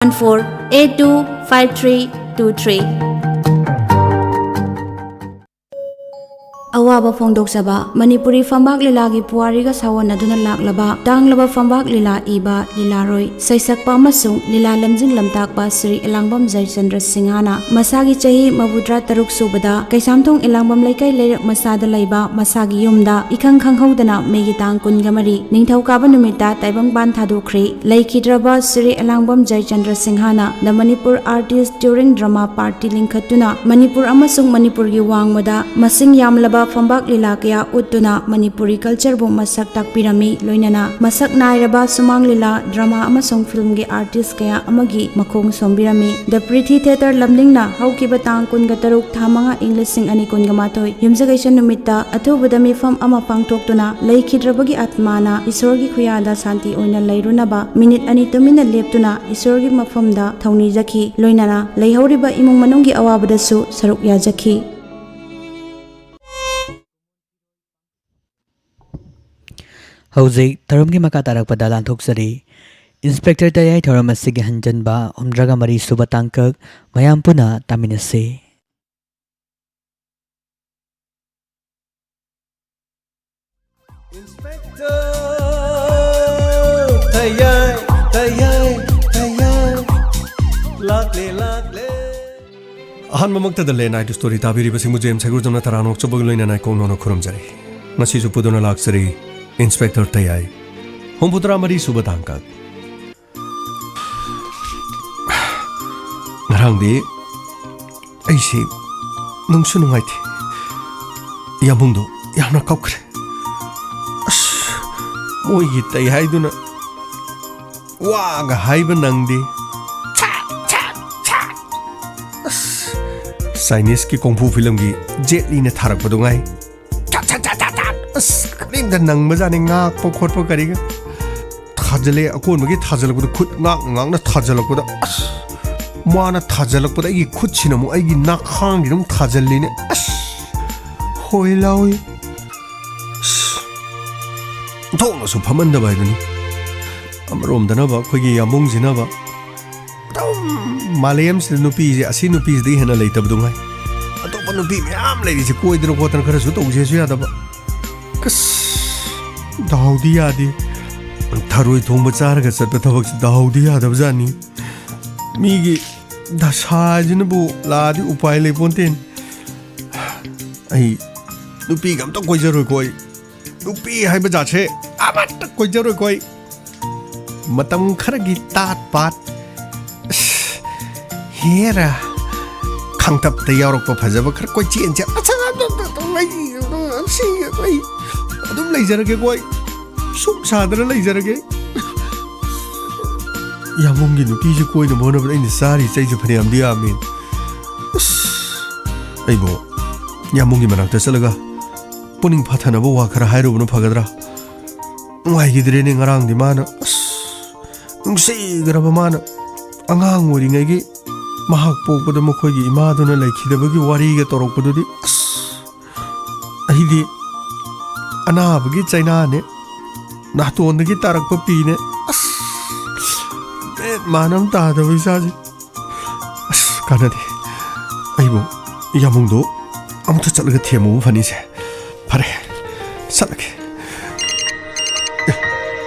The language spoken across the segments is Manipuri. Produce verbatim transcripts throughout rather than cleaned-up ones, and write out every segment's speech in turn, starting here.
one four eight two five three two three꯫ ꯑꯋꯥꯕ ꯐꯣꯡꯗꯣꯛꯆꯕ꯫ ꯃꯅꯤꯄꯨꯔꯤ ꯐꯝꯕꯥꯛ ꯂꯤꯂꯥꯒꯤ ꯄꯨꯋꯥꯔꯤꯒ ꯁꯥꯋꯣꯟꯅꯗꯨꯅ ꯂꯥꯛꯂꯕ ꯇꯥꯡꯂꯕ ꯐꯝꯕꯥꯛ ꯂꯤꯂꯥ ꯏꯕ, ꯂꯤꯂꯥꯔꯣꯏ, ꯁꯩꯁꯛꯄ ꯑꯃꯁꯨꯡ ꯂꯤꯂꯥ ꯂꯝꯖꯤꯡ ꯂꯝꯇꯥꯛꯄ ꯁ꯭ꯔꯤ ꯑꯦꯂꯥꯡꯕꯝ ꯖꯌꯆꯟꯗ꯭ꯔ ꯁꯤꯡꯍꯅ ꯃꯁꯥꯒꯤ ꯆꯍꯤ ꯃꯧꯗ꯭ꯔꯥ ꯇꯔꯨꯛ ꯁꯨꯕꯗ ꯀꯩꯁꯥꯝꯊꯣꯡ ꯑꯦꯂꯥꯡꯕꯝ ꯂꯩꯀꯥꯏ ꯂꯩꯔꯛ ꯃꯆꯥꯗ ꯂꯩꯕ ꯃꯁꯥꯒꯤ ꯌꯨꯝꯗ ꯏꯈꯪ ꯈꯪꯍꯧꯗꯅ ꯃꯦꯒꯤ ꯇꯥꯡ ꯀꯨꯟꯒ ꯃꯔꯤ ꯅꯤꯡꯊꯧꯀꯥꯕ ꯅꯨꯃꯤꯠꯇ ꯇꯥꯏꯕꯪꯄꯥꯟ ꯊꯥꯗꯣꯛꯈ꯭ꯔꯦ꯫ ꯂꯩꯈꯤꯗ꯭ꯔꯕ ꯁ꯭ꯔꯤ ꯑꯦꯂꯥꯡꯕꯝ ꯖꯌꯆꯟꯗ꯭ꯔ ꯁꯤꯡꯍꯅ The Manipur Artist Touring Drama Party ꯂꯤꯡꯈꯠꯇꯨꯅ ꯃꯅꯤꯄꯨꯔ ꯑꯃꯁꯨꯡ ꯃꯅꯤꯄꯨꯔꯒꯤ ꯋꯥꯡꯃꯗ ꯃꯁꯤꯡ ꯌꯥꯝꯂꯕ ꯐꯝꯕꯥꯛ ꯂꯤꯂꯥ ꯀꯌꯥ ꯎꯠꯇꯨꯅ ꯃꯅꯤꯄꯨꯔꯤ cultureꯕꯨ ꯃꯁꯛ ꯇꯥꯛꯄꯤꯔꯝꯃꯤ꯫ ꯂꯣꯏꯅꯅ ꯃꯁꯛ ꯅꯥꯏꯔꯕ ꯁꯨꯃꯥꯡ ꯂꯤꯂꯥ, drama ꯑꯃꯁꯨꯡ filmꯒꯤ artist ꯀꯌꯥ ꯑꯃꯒꯤ ꯃꯈꯣꯡ ꯁꯣꯝꯕꯤꯔꯝꯃꯤ꯫ The Preethi Theatre ꯂꯝꯂꯤꯡꯅ ꯍꯧꯈꯤꯕ ꯇꯥꯡ ꯀꯨꯟꯒ ꯇꯔꯨꯛ ꯊꯥ ꯃꯉꯥ ꯏꯪ ꯂꯤꯁꯤꯡ ꯑꯅꯤ ꯀꯨꯟꯒ ꯃꯥꯊꯣꯏ ꯌꯨꯝꯖꯀꯩꯁ ꯅꯨꯃꯤꯠꯇ ꯑꯊꯨꯕꯗ ꯃꯤꯐꯝ ꯑꯃ ꯄꯥꯡꯊꯣꯛꯇꯨꯅ ꯂꯩꯈꯤꯗ꯭ꯔꯕꯒꯤ ꯑꯥꯠꯃꯥꯅ ꯏꯁꯣꯔꯒꯤ ꯈꯨꯌꯥꯗ ꯁꯥꯟꯇꯤ ꯑꯣꯏꯅ ꯂꯩꯔꯨꯅꯕ ꯃꯤꯅꯤꯠ ꯑꯅꯤ ꯇꯨꯃꯤꯟꯅ ꯂꯦꯞꯇꯨꯅ ꯏꯁꯣꯔꯒꯤ ꯃꯐꯝꯗ ꯊꯧꯅꯤꯖꯈꯤ꯫ ꯂꯣꯏꯅꯅ ꯂꯩꯍꯧꯔꯤꯕ ꯏꯃꯨꯡ ꯃꯅꯨꯡꯒꯤ ꯑꯋꯥꯕꯗꯁꯨ ꯁꯔꯨꯛ ꯌꯥꯖꯈꯤ꯫ ꯍꯧꯖꯤꯛ ꯊꯧꯔꯝꯒꯤ ꯃꯈꯥ ꯇꯥꯔꯛꯄꯗ ꯂꯥꯟꯊꯣꯛꯆꯔꯤ꯫ Inspector ꯇꯌꯥꯏ ꯊꯧꯔꯝ ꯑꯁꯤꯒꯤ ꯍꯟꯖꯟꯕ ꯍꯨꯝꯗ꯭ꯔꯥꯒ ꯃꯔꯤ ꯁꯨꯕ ꯇꯥꯡꯀꯛ ꯃꯌꯥꯝ ꯄꯨꯟꯅ ꯇꯥꯃꯤꯟꯅꯁꯤ꯫ Inspector ꯇꯌꯥꯏ, ꯇꯌꯥꯏ, ꯇꯌꯥꯏ꯫ ꯂꯥꯛꯂꯦ, ꯂꯥꯛꯂꯦ꯫ ꯑꯍꯥꯟꯕꯃꯛꯇꯗ Late Night Story ꯇꯥꯕꯤꯔꯤꯕꯁꯤꯡꯕꯨ ꯖꯦꯝꯁ ꯍꯩꯒ꯭ꯔꯨꯖꯝꯅ ꯇꯔꯥꯝꯅ ꯑꯣꯛꯆꯕꯒ ꯂꯣꯏꯅꯅ ꯏꯀꯣꯡ ꯅꯧꯅ ꯈꯨꯔꯨꯝꯖꯔꯤ꯫ ꯉꯁꯤꯁꯨ ꯄꯨꯗꯨꯅ ꯂꯥꯛꯆꯔꯤ Inspector ꯇꯌꯥꯏ꯫ ꯍꯨꯝꯐꯨꯇꯔꯥ ꯃꯔꯤ ꯁꯨꯕ ꯇꯥꯡꯀꯛ꯫ ꯉꯔꯥꯡꯗꯤ ꯑꯩꯁꯦ ꯅꯨꯡꯁꯨ ꯅꯨꯡꯉꯥꯏꯇꯦ꯫ ꯌꯥꯝꯕꯨꯡꯗꯣ ꯌꯥꯝꯅ ꯀꯞꯈ꯭ꯔꯦ꯫ ꯑꯁ, ꯃꯣꯏꯒꯤ ꯇꯌꯥꯏꯗꯨꯅ ꯋꯥꯒ ꯍꯥꯏꯕ ꯅꯪꯗꯦ꯫ ꯁꯠ, ꯁꯠ, ꯁꯠ꯫ ꯑꯁ, Chineseꯀꯤ ꯀꯣꯡꯐꯨ filmꯒꯤ Jet Liꯅ ꯊꯥꯔꯛꯄꯗꯨ ꯉꯥꯏ꯫ ꯆꯠ, ꯆꯠ, ꯆꯠ, ꯆꯠ, ꯆꯠ꯫ ꯑꯁ, ꯀꯔꯤꯝꯇ ꯅꯪꯕꯖꯥꯠꯅꯤ, ꯉꯥꯛꯄ ꯈꯣꯠꯄ ꯀꯔꯤꯒ꯫ ꯊꯥꯖꯤꯜꯂꯦ, ꯑꯀꯣꯟꯕꯒꯤ ꯊꯥꯖꯤꯜꯂꯛꯄꯗ, ꯈꯨꯠ ꯉꯥꯛ ꯉꯥꯛꯅ ꯊꯥꯖꯤꯜꯂꯛꯄꯗ, ꯑꯁ, ꯃꯥꯅ ꯊꯥꯖꯤꯜꯂꯛꯄꯗ ꯑꯩꯒꯤ ꯈꯨꯠꯁꯤꯅ ꯑꯃꯨꯛ ꯑꯩꯒꯤ ꯅꯥꯈꯥꯡꯁꯤꯗ ꯑꯃꯨꯛ ꯊꯥꯖꯤꯜꯂꯤꯅꯦ꯫ ꯑꯁ, ꯍꯣꯏ ꯂꯥꯎꯏ꯫ ꯑꯁ, ꯑꯣꯟꯊꯣꯛꯅꯁꯨ ꯐꯝꯍꯟꯗꯕ ꯍꯥꯏꯗꯨꯅꯤ꯫ ꯑꯃꯔꯣꯝꯗꯅꯕ ꯑꯩꯈꯣꯏꯒꯤ ꯌꯥꯝꯕꯨꯡꯁꯤꯅꯕ ꯑꯗꯨꯝ ꯃꯥꯂꯦꯝꯁꯤꯗ ꯅꯨꯄꯤꯁꯦ ꯑꯁꯤ ꯅꯨꯄꯤꯁꯤꯗꯒꯤ ꯍꯦꯟꯅ ꯂꯩꯇꯕꯗꯨ ꯉꯥꯏ꯫ ꯑꯇꯣꯞꯄ ꯅꯨꯄꯤ ꯃꯌꯥꯝ ꯂꯩꯔꯤꯁꯦ, ꯀꯣꯏꯗꯅ ꯈꯣꯠꯇꯅ ꯈꯔꯁꯨ ꯇꯧꯁꯦꯁꯨ ꯌꯥꯗꯕ꯫ ꯑꯁ, ꯗꯥꯎꯗꯤ ꯌꯥꯗꯦ꯫ ꯊꯔꯣꯏ ꯊꯣꯡꯕ ꯆꯥꯔꯒ ꯆꯠꯄ ꯊꯕꯛꯁꯤ ꯗꯥꯎꯗꯤ ꯌꯥꯗꯕꯖꯥꯠꯅꯤ꯫ ꯃꯤꯒꯤ ꯗꯁꯥ ꯍꯥꯏꯁꯤꯅꯕꯨ ꯂꯥꯛꯑꯗꯤ ꯎꯄꯥꯏ ꯂꯩꯄꯣꯟꯇꯦꯅꯦ꯫ ꯑꯩ ꯅꯨꯄꯤꯒ ꯑꯝꯇ ꯀꯣꯏꯖꯔꯣꯏꯀꯣ ꯑꯩ꯫ ꯅꯨꯄꯤ ꯍꯥꯏꯕ ꯖꯥꯠꯁꯦ ꯑꯃꯠꯇ ꯀꯣꯏꯖꯔꯣꯏꯀꯣ ꯑꯩ꯫ ꯃꯇꯝ ꯈꯔꯒꯤ ꯇꯥꯠ ꯄꯥꯠ, ꯑꯁ, ꯍꯦꯔꯥ, ꯈꯥꯡꯇꯞꯇ ꯌꯥꯎꯔꯛꯄ ꯐꯖꯕ ꯈꯔ ꯀꯣꯏꯆꯦꯟ ꯆꯦꯟ-, ꯑꯁ, ꯑꯗꯨꯝ, ꯑꯗꯨꯝ, ꯑꯩ, ꯑꯗꯨꯝ, ꯁꯤ, ꯑꯩ ꯑꯗꯨꯝ ꯂꯩꯖꯔꯒꯦꯀꯣ ꯑꯩ꯫ ꯁꯨꯝ ꯁꯥꯗꯅ ꯂꯩꯖꯔꯒꯦ꯫ ꯌꯥꯝꯕꯨꯡꯒꯤ ꯅꯨꯄꯤꯁꯦ ꯀꯣꯏꯅꯕ ꯍꯣꯠꯅꯕꯗ ꯑꯩꯅ ꯆꯥꯔꯤ ꯆꯩꯁꯦ ꯐꯅꯌꯥꯝꯗꯤ ꯌꯥꯝꯃꯤ꯫ ꯑꯁ, ꯑꯩꯕꯨ ꯌꯥꯝꯕꯨꯡꯒꯤ ꯃꯅꯥꯛꯇ ꯆꯠꯂꯒ ꯄꯨꯛꯅꯤꯡ ꯐꯥꯊꯅꯕ ꯋꯥ ꯈꯔ ꯍꯥꯏꯔꯨꯕꯅ ꯐꯒꯗ꯭ꯔꯥ? ꯅꯨꯡꯉꯥꯏꯈꯤꯗ꯭ꯔꯦꯅꯦ ꯉꯔꯥꯡꯗꯤ ꯃꯥꯅ꯫ ꯑꯁ, ꯅꯨꯡꯁꯤꯈ꯭ꯔꯕ ꯃꯥꯅ꯫ ꯑꯉꯥꯡ ꯑꯣꯏꯔꯤꯉꯩꯒꯤ ꯃꯍꯥꯛ ꯄꯣꯛꯄꯗ ꯃꯈꯣꯏꯒꯤ ꯏꯃꯥꯗꯨꯅ ꯂꯩꯈꯤꯗꯕꯒꯤ ꯋꯥꯔꯤꯒ ꯇꯧꯔꯛꯄꯗꯨꯗꯤ, ꯑꯁ, ꯑꯩꯗꯤ ꯑꯅꯥꯕꯒꯤ ꯆꯩꯅꯥꯅꯦ, ꯅꯥꯇꯣꯟꯗꯒꯤ ꯇꯥꯔꯛꯄ ꯄꯤꯅꯦ꯫ ꯑꯁ, ꯃꯦꯟ ꯃꯥꯟ ꯑꯃ ꯇꯥꯗꯕ ꯏꯆꯥꯁꯦ꯫ ꯑꯁ, ꯀꯥꯟꯅꯗꯦ꯫ ꯑꯩꯕꯨ ꯌꯥꯝꯕꯨꯡꯗꯣ ꯑꯃꯨꯛꯇ ꯆꯠꯂꯒ ꯊꯦꯝꯃꯨꯕ ꯐꯅꯤꯁꯦ꯫ ꯐꯔꯦ, ꯆꯠꯂꯒꯦ꯫ ꯑꯦ,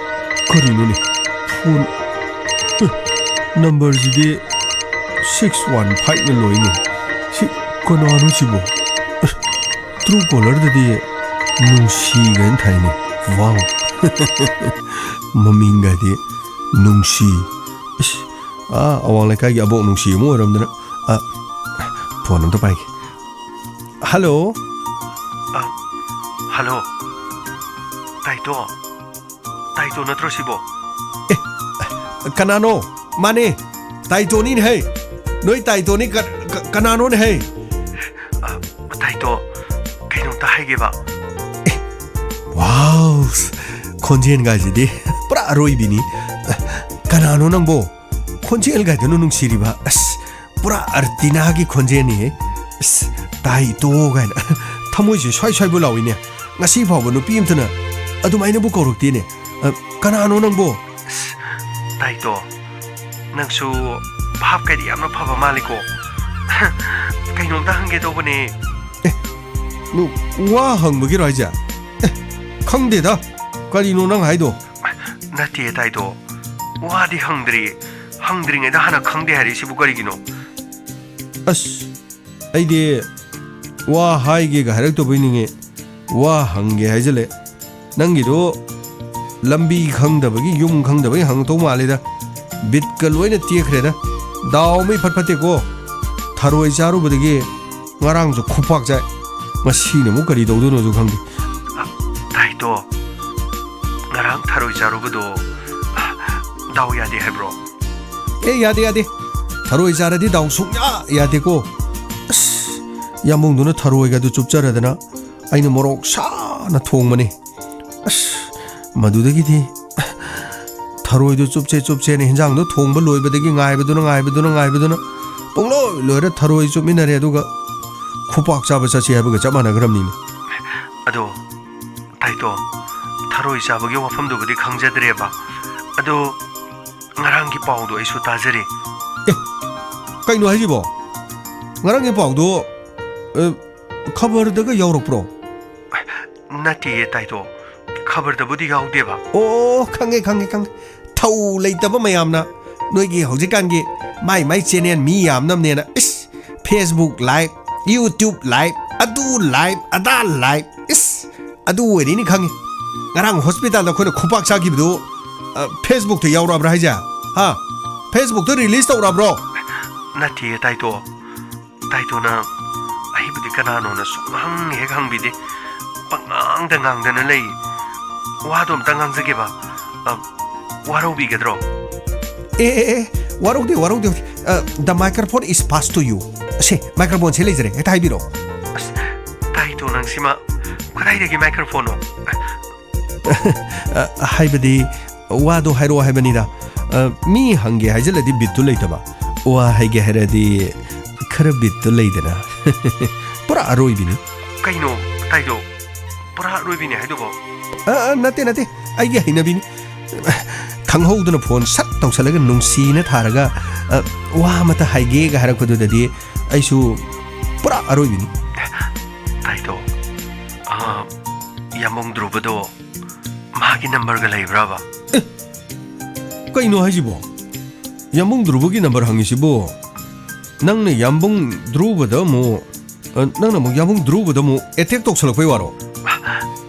ꯀꯔꯤꯅꯣꯅꯦ? ꯐꯣꯟ, ꯑꯦ, ꯅꯝꯕꯔꯁꯤꯗꯤ ꯁꯤꯛꯁ ꯋꯥꯟ ꯐꯥꯏꯚꯅ ꯂꯣꯏꯅꯦ꯫ ꯁꯤ ꯀꯅꯥꯅꯣ ꯁꯤꯕꯣ? ꯑꯦ, ꯇ꯭ꯔꯨ ꯀꯣꯂꯔꯗꯗꯤ ꯅꯨꯡꯁꯤ ꯀꯥꯏꯅ ꯊꯥꯏꯅꯦ꯫ ꯋꯥꯎ! ꯃꯃꯤꯡꯒꯗꯤ ꯅꯨꯡꯁꯤ꯫ ꯏꯁ, ꯑꯥ, ꯑꯋꯥꯡ ꯂꯩꯀꯥꯏꯒꯤ ꯑꯕꯣꯛ ꯅꯨꯡꯁꯤ ꯑꯃ ꯑꯣꯏꯔꯝꯗꯅ꯫ ꯑ, ꯐꯣꯟ ꯑꯝꯇ ꯄꯥꯏꯒꯦ꯫ ꯍꯜꯂꯣ꯫ ꯑ, ꯍꯜꯂꯣ꯫ ꯇꯥꯏꯇꯣ꯫ ꯇꯥꯏꯇꯣ ꯅꯠꯇ꯭ꯔꯣ ꯁꯤꯕꯣ? ꯑꯦ, ꯀꯅꯥꯅꯣ? ꯃꯥꯅꯦ, ꯇꯥꯏꯇꯣꯅꯤꯅꯦ ꯍꯦ꯫ ꯅꯣꯏ ꯇꯥꯏꯇꯣꯅꯤ ꯀ-, ꯀ-, ꯀꯅꯥꯅꯣꯅꯦ ꯍꯦ? ꯑ, ꯇꯥꯏꯇꯣ, ꯀꯩꯅꯣꯝꯇ ꯍꯥꯏꯒꯦꯕ꯫ ꯑꯦ, ꯋꯥꯎ, ꯈꯣꯟꯖꯦꯜꯒꯥꯏꯁꯤꯗꯤ ꯄꯨꯔꯥ ꯑꯔꯣꯏꯕꯤꯅꯤ꯫ ꯀꯅꯥꯅꯣ ꯅꯪꯕꯣ? ꯈꯣꯟꯖꯦꯜꯒꯥꯏꯗꯨꯅ ꯅꯨꯡꯁꯤꯔꯤꯕ꯫ ꯑꯁ, ꯄꯨꯔꯥ ꯑꯔꯇꯤꯅꯥꯒꯤ ꯈꯣꯟꯖꯦꯜꯅꯤꯍꯦ꯫ ꯑꯁ, ꯇꯥꯏꯇꯣ ꯀꯥꯏꯅ꯫ ꯊꯃꯣꯏꯁꯦ ꯁ꯭ꯋꯥꯏ ꯁ꯭ꯋꯥꯏꯕꯨ ꯂꯥꯎꯏꯅꯦ꯫ ꯉꯁꯤ ꯐꯥꯎꯕ ꯅꯨꯄꯤ ꯑꯃꯇꯅ ꯑꯗꯨꯃꯥꯏꯅꯕꯨ ꯀꯧꯔꯛꯇꯦꯅꯦ꯫ ꯑ, ꯀꯅꯥꯅꯣ ꯅꯪꯕꯣ? ꯑꯁ, ꯇꯥꯏꯇꯣ꯫ ꯅꯪꯁꯨ ꯚꯥꯞꯀꯗꯤ ꯌꯥꯝꯅ ꯐꯕ ꯃꯥꯜꯂꯤꯀꯣ꯫ ꯀꯩꯅꯣꯝꯇ ꯍꯪꯒꯦ ꯇꯧꯕꯅꯦ꯫ ꯅꯨ ꯋꯥ ꯍꯪꯕꯒꯤꯔꯣ ꯍꯥꯏꯁꯦ? ꯑꯦ, ꯈꯪꯗꯦꯗ꯫ ꯀꯔꯤꯅꯣ ꯅꯪ ꯍꯥꯏꯗꯣ? ꯅꯠꯇꯦ ꯇꯥꯏꯗꯣ, ꯋꯥꯗꯤ ꯍꯪꯗ꯭ꯔꯤ꯫ ꯍꯪꯗ꯭ꯔꯤꯉꯩꯗ ꯍꯥꯟꯅ ꯈꯪꯗꯦ ꯍꯥꯏꯔꯛꯏꯁꯤꯕꯨ ꯀꯔꯤꯒꯤꯅꯣ? ꯑꯁ, ꯑꯩꯗꯤ ꯋꯥ ꯍꯥꯏꯒꯦꯒ ꯍꯥꯏꯔꯛꯇꯕꯩ ꯅꯤꯡꯉꯦ꯫ ꯋꯥ ꯍꯪꯒꯦ ꯍꯥꯏꯖꯜꯂꯦ꯫ ꯅꯪꯒꯤꯗꯣ ꯂꯝꯕꯤ ꯈꯪꯗꯕꯒꯤ, ꯌꯨꯝ ꯈꯪꯗꯕꯒꯤ ꯍꯪꯉꯛꯇꯧ ꯃꯥꯜꯂꯦꯗ꯫ ꯕꯤꯠꯀ ꯂꯣꯏꯅ ꯇꯦꯛꯈ꯭ꯔꯦꯗ꯫ ꯗꯥꯎ ꯑꯃ ꯏꯐꯠ ꯐꯠꯇꯦꯀꯣ꯫ ꯊꯔꯣꯏ ꯆꯥꯔꯨꯕꯗꯒꯤ ꯉꯔꯥꯡꯁꯨ ꯈꯨꯄꯥꯛ ꯆꯥꯏ꯫ ꯉꯁꯤꯅ ꯑꯃꯨꯛ ꯀꯔꯤ ꯇꯧꯗꯣꯏꯅꯣꯁꯨ ꯈꯪꯗꯦ꯫ ꯇꯥꯏꯗꯣ, ꯉꯔꯥꯡ ꯊꯔꯣꯏ ꯆꯥꯔꯨꯕꯗꯣ ꯗꯥꯎ ꯌꯥꯗꯦ ꯍꯥꯏꯕ꯭ꯔꯣ? ꯑꯦ, ꯌꯥꯗꯦ, ꯌꯥꯗꯦ꯫ ꯊꯔꯣꯏ ꯆꯥꯔꯗꯤ ꯗꯥꯎ ꯁꯨꯡꯌꯥ ꯌꯥꯗꯦꯀꯣ꯫ ꯑꯁ, ꯌꯥꯝꯕꯨꯡꯗꯨꯅ ꯊꯔꯣꯏꯒꯗꯨ ꯆꯨꯞꯆꯔꯗꯅ ꯑꯩꯅ ꯃꯣꯔꯣꯛ ꯁꯥꯅ ꯊꯣꯡꯕꯅꯤ꯫ ꯑꯁ, ꯃꯗꯨꯗꯒꯤꯗꯤ ꯊꯔꯣꯏꯗꯨ ꯆꯨꯞꯁꯦ ꯆꯨꯞꯁꯦꯅ ꯍꯤꯟꯖꯥꯡꯗꯣ ꯊꯣꯡꯕ ꯂꯣꯏꯕꯗꯒꯤ ꯉꯥꯏꯕꯗꯨꯅ, ꯉꯥꯏꯕꯗꯨꯅ, ꯉꯥꯏꯕꯗꯨꯅ ꯄꯨꯡꯂꯣꯏ ꯂꯣꯏꯔ ꯊꯔꯣꯏ ꯆꯨꯞꯃꯤꯟꯅꯔꯦ, ꯑꯗꯨꯒ ꯈꯨꯄꯥꯛ ꯆꯥꯕ ꯆꯠꯁꯤ ꯍꯥꯏꯕꯒ ꯆꯞ ꯃꯥꯟꯅꯈ꯭ꯔꯕꯅꯤꯅꯦ꯫ ꯑꯗꯣ ꯇꯥꯏꯗꯣ, ꯊꯔꯣꯏ ꯆꯥꯕꯒꯤ ꯋꯥꯐꯝꯗꯨꯕꯨꯗꯤ ꯈꯪꯖꯗ꯭ꯔꯦꯕ꯫ ꯑꯗꯣ ꯉꯔꯥꯡꯒꯤ ꯄꯥꯎꯗꯣ ꯑꯩꯁꯨ ꯇꯥꯖꯔꯦ꯫ ꯀꯩꯅꯣ ꯍꯥꯏꯁꯤꯕꯣ? ꯉꯔꯥꯡꯒꯤ ꯄꯥꯎꯗꯣ, ꯑ, ꯈꯕꯔꯗꯒ ꯌꯥꯎꯔꯛꯄ꯭ꯔꯣ? ꯅꯠꯇꯦꯌꯦ ꯇꯥꯏꯗꯣ, ꯈꯕꯔꯗꯕꯨꯗꯤ ꯌꯥꯎꯗꯦꯕ꯫ ꯑꯣ, ꯈꯪꯉꯦ, ꯈꯪꯉꯦ, ꯈꯪꯉꯦ꯫ ꯊꯧ ꯂꯩꯇꯕ ꯃꯌꯥꯝꯅ ꯅꯣꯏꯒꯤ ꯍꯧꯖꯤꯛꯀꯥꯟꯒꯤ ꯃꯥꯏ ꯃꯥꯏ ꯆꯦꯅꯦꯜ ꯃꯤ ꯌꯥꯝꯅꯕꯅꯦꯅ, ꯏꯁ, Facebook live, YouTube live, ꯑꯗꯨ live, ꯑꯗꯥ live, ꯏꯁ, ꯑꯗꯨ ꯑꯣꯏꯔꯤꯅꯤ ꯈꯪꯉꯤ꯫ ꯉꯔꯥꯡ ꯍꯣꯁꯄꯤꯇꯥꯜꯗ ꯑꯩꯈꯣꯏꯅ ꯈꯨꯄꯥꯛ ꯆꯥꯈꯤꯕꯗꯨ, ꯑ, Facebook ꯇ ꯌꯥꯎꯔꯛꯑꯕ꯭ꯔꯥ ꯍꯥꯏꯁꯦ? ꯍꯥ? Facebook ꯇ release ꯇꯧꯔꯛꯑꯕ꯭ꯔꯣ? ꯅꯠꯇꯦꯌꯦ ꯇꯥꯏꯗꯣ, ꯇꯥꯏꯗꯣꯅ ꯑꯩꯕꯨꯗꯤ ꯀꯅꯥꯅꯣꯅ ꯁꯨꯡꯍꯪ ꯍꯦꯛ ꯍꯪꯕꯤꯗꯦ꯫ ꯄꯉꯥꯡꯗ ꯉꯥꯡꯗꯅ ꯂꯩ꯫ ꯋꯥꯗꯣ ꯑꯝꯇ ꯉꯥꯡꯖꯒꯦꯕ꯫ ꯑ, ꯋꯥꯔꯧꯕꯤꯒꯗ꯭ꯔꯣ? ꯑꯦ, ꯑꯦ, ꯑꯦ, ꯋꯥꯔꯧꯗꯦ, ꯋꯥꯔꯧꯗꯦ꯫ ꯑ, the microphone is passed to you. Say, microphone ꯁꯦ ꯂꯩꯖꯔꯦ, ꯍꯦꯛꯇ ꯍꯥꯏꯕꯤꯔꯛꯑꯣ꯫ ꯑꯁ, ꯇꯥꯏꯗꯣ, ꯅꯪꯁꯤꯃ ꯀꯗꯥꯏꯗꯒꯤ microphone ꯅꯣ? ꯑ, ꯍꯥꯏꯕꯗꯤ, ꯋꯥꯗꯣ ꯍꯥꯏꯔꯛꯑꯣ ꯍꯥꯏꯕꯅꯤꯗ꯫ ꯑ, ꯃꯤ ꯍꯪꯒꯦ ꯍꯥꯏꯖꯤꯜꯂꯗꯤ ꯕꯤꯠꯇꯨ ꯂꯩꯇꯕ, ꯋꯥ ꯍꯥꯏꯒꯦ ꯍꯥꯏꯔꯗꯤ ꯈꯔ ꯕꯤꯠꯇꯨ ꯂꯩꯗꯅ꯫ ꯄꯨꯔꯥ ꯑꯔꯣꯏꯕꯤꯅꯤ꯫ ꯀꯩꯅꯣ ꯇꯥꯏꯗꯣ, ꯄꯨꯔꯥ ꯑꯔꯣꯏꯕꯤꯅꯤ ꯍꯥꯏꯗꯨꯕꯣ? ꯑ, ꯑ, ꯅꯠꯇꯦ, ꯅꯠꯇꯦ, ꯑꯩꯒꯤ ꯍꯩꯅꯕꯤꯅꯤ꯫ ꯈꯪꯍꯧꯗꯅ ꯐꯣꯟ ꯁꯠ ꯇꯧꯁꯜꯂꯒ ꯅꯨꯡꯁꯤꯅ ꯊꯥꯔꯒ, "ꯑ, ꯋꯥ ꯑꯃꯇ ꯍꯥꯏꯒꯦꯒ" ꯍꯥꯏꯔꯛꯄꯗꯨꯗꯗꯤ ꯑꯩꯁꯨ ꯄꯨꯔꯥ ꯑꯔꯣꯏꯕꯤꯅꯤ꯫ ꯇꯥꯏꯇꯣ, ꯑ, ꯌꯥꯝꯕꯨꯡ ꯙ꯭ꯔꯨꯕꯗꯣ ꯃꯥꯒꯤ ꯅꯝꯕꯔꯒ ꯂꯩꯕ꯭ꯔꯕ? ꯑꯦ, ꯀꯩꯅꯣ ꯍꯥꯏꯁꯤꯕꯣ? ꯌꯥꯝꯕꯨꯡ ꯙ꯭ꯔꯨꯕꯒꯤ ꯅꯝꯕꯔ ꯍꯪꯉꯤꯁꯤꯕꯣ? ꯅꯪꯅ ꯌꯥꯝꯕꯨꯡ ꯙ꯭ꯔꯨꯕꯗ ꯑꯃꯨꯛ, ꯑ, ꯅꯪꯅ ꯑꯃꯨꯛ ꯌꯥꯝꯕꯨꯡ ꯙ꯭ꯔꯨꯕꯗ ꯑꯃꯨꯛ ꯑꯦꯇꯦꯛ ꯇꯧꯁꯜꯂꯛꯄꯩ ꯋꯥꯔꯣ?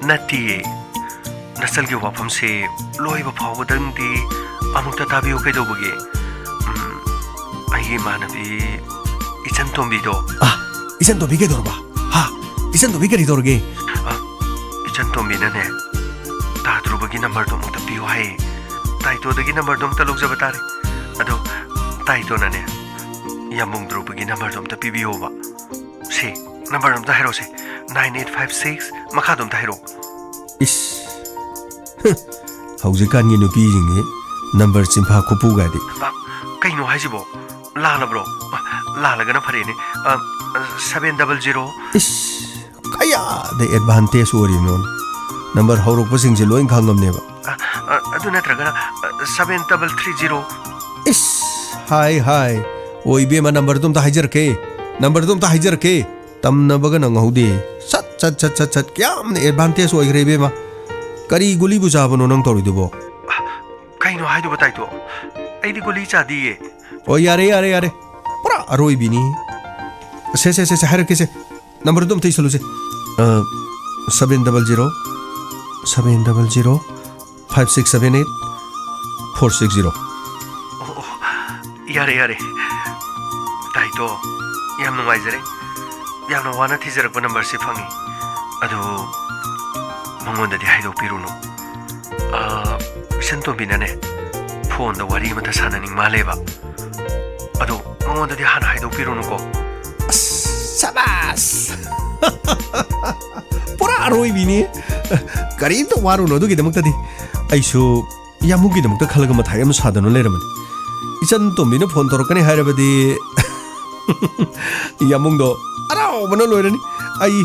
ꯅꯠꯇꯤꯌꯦ꯫ ꯅꯆꯜꯒꯤ ꯋꯥꯐꯝꯁꯦ ꯂꯣꯏꯕ ꯐꯥꯎꯕꯗꯪꯗꯤ ꯑꯃꯨꯛꯇ ꯇꯥꯕꯤꯌꯨ ꯀꯩꯗꯧꯕꯒꯦ? ꯎꯝ, ꯑꯩꯒꯤ ꯏꯃꯥꯟꯅꯕꯤ ꯏꯆꯟ ꯇꯣꯝꯕꯤꯗꯣ꯫ ꯑ, ꯏꯆꯟ ꯇꯣꯝꯕꯤ ꯀꯩꯗꯧꯔꯕ? ꯍꯥ? ꯏꯆꯟ ꯇꯣꯝꯕꯤ ꯀꯔꯤ ꯇꯧꯔꯒꯦ? ꯑ, ꯏꯆꯟ ꯇꯣꯝꯕꯤꯅꯅꯦ, ꯇꯥ ꯙ꯭ꯔꯨꯕꯒꯤ ꯅꯝꯕꯔꯗꯣ ꯑꯃꯨꯛꯇ ꯄꯤꯌꯨ ꯍꯥꯏꯌꯦ꯫ ꯇꯥꯏꯇꯣꯗꯒꯤ ꯅꯝꯕꯔꯗꯣ ꯑꯃꯨꯛꯇ ꯂꯧꯖꯕ ꯇꯥꯔꯦ꯫ ꯑꯗꯣ ꯇꯥꯏꯇꯣꯅꯅꯦ, ꯌꯥꯝꯕꯨꯡ ꯙ꯭ꯔꯨꯕꯒꯤ ꯅꯝꯕꯔꯗꯣ ꯑꯝꯇ ꯄꯤꯕꯤꯌꯣꯕ꯫ ꯁꯦ, ꯅꯝꯕꯔ ꯑꯝꯇ ꯍꯥꯏꯔꯛꯑꯣꯁꯦ꯫ ꯅꯥꯏꯟ ꯑꯩꯠ ꯐꯥꯏꯚ ꯁꯤꯛꯁ, ꯃꯈꯥꯗꯣ ꯑꯝꯇ ꯍꯥꯏꯔꯛꯑꯣ꯫ ꯏꯁ, ꯍ, ꯍꯧꯖꯤꯛꯀꯥꯟꯒꯤ ꯅꯨꯄꯤꯁꯤꯡꯁꯤ ꯅꯝꯕꯔ ꯆꯤꯟꯐꯥ ꯈꯨꯄꯨꯒꯗꯤ꯫ ꯑ, ꯀꯩꯅꯣ ꯍꯥꯏꯁꯤꯕꯣ? ꯂꯥꯜꯂꯕ꯭ꯔꯣ? ꯑ, ꯂꯥꯜꯂꯒꯅ ꯐꯔꯦꯅꯦ꯫ ꯑ, ꯑ, ꯁꯚꯦꯟ ꯗꯕꯜ ꯖꯤꯔꯣ꯫ ꯏꯁ, ꯀꯌꯥꯗ ꯑꯦꯗꯚꯥꯟꯇꯦꯖ ꯑꯣꯏꯔꯤꯕꯅꯣ? ꯅꯝꯕꯔ ꯍꯧꯔꯛꯄꯁꯤꯡꯁꯦ ꯂꯣꯏ ꯈꯪꯉꯝꯅꯦꯕ꯫ ꯑ, ꯑ, ꯑꯗꯨ ꯅꯠꯇ꯭ꯔꯒꯅ, ꯑ, ꯁꯚꯦꯟ ꯗꯕꯜ ꯊ꯭ꯔꯤ ꯖꯤꯔꯣ꯫ ꯏꯁ, ꯍꯥꯏ, ꯍꯥꯏ꯫ ꯑꯣ, ꯏꯕꯦꯝꯃ, ꯅꯝꯕꯔꯗꯣ ꯑꯝꯇ ꯍꯥꯏꯖꯔꯛꯀꯦ꯫ ꯅꯝꯕꯔꯗꯣ ꯑꯝꯇ ꯍꯥꯏꯖꯔꯛꯀꯦ꯫ ꯇꯝꯅꯕꯒ ꯅꯪꯍꯧꯗꯦ꯫ ꯁꯠ, ꯁꯠ, ꯁꯠ, ꯁꯠ, ꯁꯠ꯫ ꯀꯌꯥꯝꯅ ꯑꯦꯗꯚꯥꯟꯇꯦꯖ ꯑꯣꯏꯈ꯭ꯔꯦ, ꯏꯕꯦꯝꯃ꯫ ꯀꯔꯤ ꯒꯨꯂꯤꯕꯨ ꯆꯥꯕꯅꯣ ꯅꯪ ꯇꯧꯔꯤꯗꯨꯕꯣ? ꯀꯩꯅꯣ ꯍꯥꯏꯗꯨꯕ, ꯇꯥꯏꯇꯣ? ꯑꯩꯗꯤ ꯒꯨꯂꯤ ꯆꯥꯗꯤꯌꯦ꯫ ꯑꯣ, ꯌꯥꯔꯦ, ꯌꯥꯔꯦ, ꯌꯥꯔꯦ꯫ ꯄꯨꯔꯥ ꯑꯔꯣꯏꯕꯤꯅꯤ꯫ ꯁꯦ, ꯁꯦ, ꯁꯦ, ꯁꯦ, ꯍꯥꯏꯔꯛꯀꯦꯁꯦ꯫ ꯅꯝꯕꯔꯗꯣ ꯑꯝꯇ ꯏꯁꯜꯂꯨꯁꯦ꯫ ꯑ, seven double zero, seven double zero, five six seven eight, four six zero. ꯑꯣ, ꯑꯣ, ꯌꯥꯔꯦ, ꯌꯥꯔꯦ꯫ ꯇꯥꯏꯇꯣ, ꯌꯥꯝ ꯅꯨꯡꯉꯥꯏꯖꯔꯦ꯫ ꯌꯥꯝꯅ ꯋꯥꯅ ꯊꯤꯖꯔꯛꯄ ꯅꯝꯕꯔꯁꯤ ꯐꯪꯉꯤ꯫ ꯑꯗꯨ ꯃꯉꯣꯟꯗꯗꯤ ꯍꯥꯏꯗꯣꯛꯄꯤꯔꯨꯅꯨ꯫ ꯑ, ꯏꯆꯟ ꯇꯣꯝꯕꯤꯅꯅꯦ, ꯐꯣꯟꯗ ꯋꯥꯔꯤ ꯑꯃꯇ ꯁꯥꯟꯅꯅꯤꯡ ꯃꯥꯜꯂꯦꯕ꯫ ꯑꯗꯣ ꯃꯉꯣꯟꯗꯗꯤ ꯍꯥꯟꯅ ꯍꯥꯏꯗꯣꯛꯄꯤꯔꯨꯅꯨꯀꯣ꯫ ꯑꯁ, ꯁꯕꯥꯁ! ꯄꯨꯔꯥ ꯑꯔꯣꯏꯕꯤꯅꯤ꯫ ꯀꯔꯤꯝꯇ ꯋꯥꯔꯨꯅꯨ ꯑꯗꯨꯒꯤꯗꯃꯛꯇꯗꯤ꯫ ꯑꯩꯁꯨ ꯌꯥꯝꯕꯨꯡꯒꯤꯗꯃꯛꯇ ꯈꯜꯂꯒ ꯃꯊꯥ ꯌꯥꯝ ꯁꯥꯗꯅ ꯂꯩꯔꯝꯕꯅꯤ꯫ ꯏꯆꯟ ꯇꯣꯝꯕꯤꯅ ꯐꯣꯟ ꯇꯧꯔꯛꯀꯅꯤ ꯍꯥꯏꯔꯕꯗꯤ ꯌꯥꯝꯕꯨꯡꯗꯣ ꯍꯔꯥꯎꯕꯅ ꯂꯣꯏꯔꯅꯤ꯫ ꯑꯩ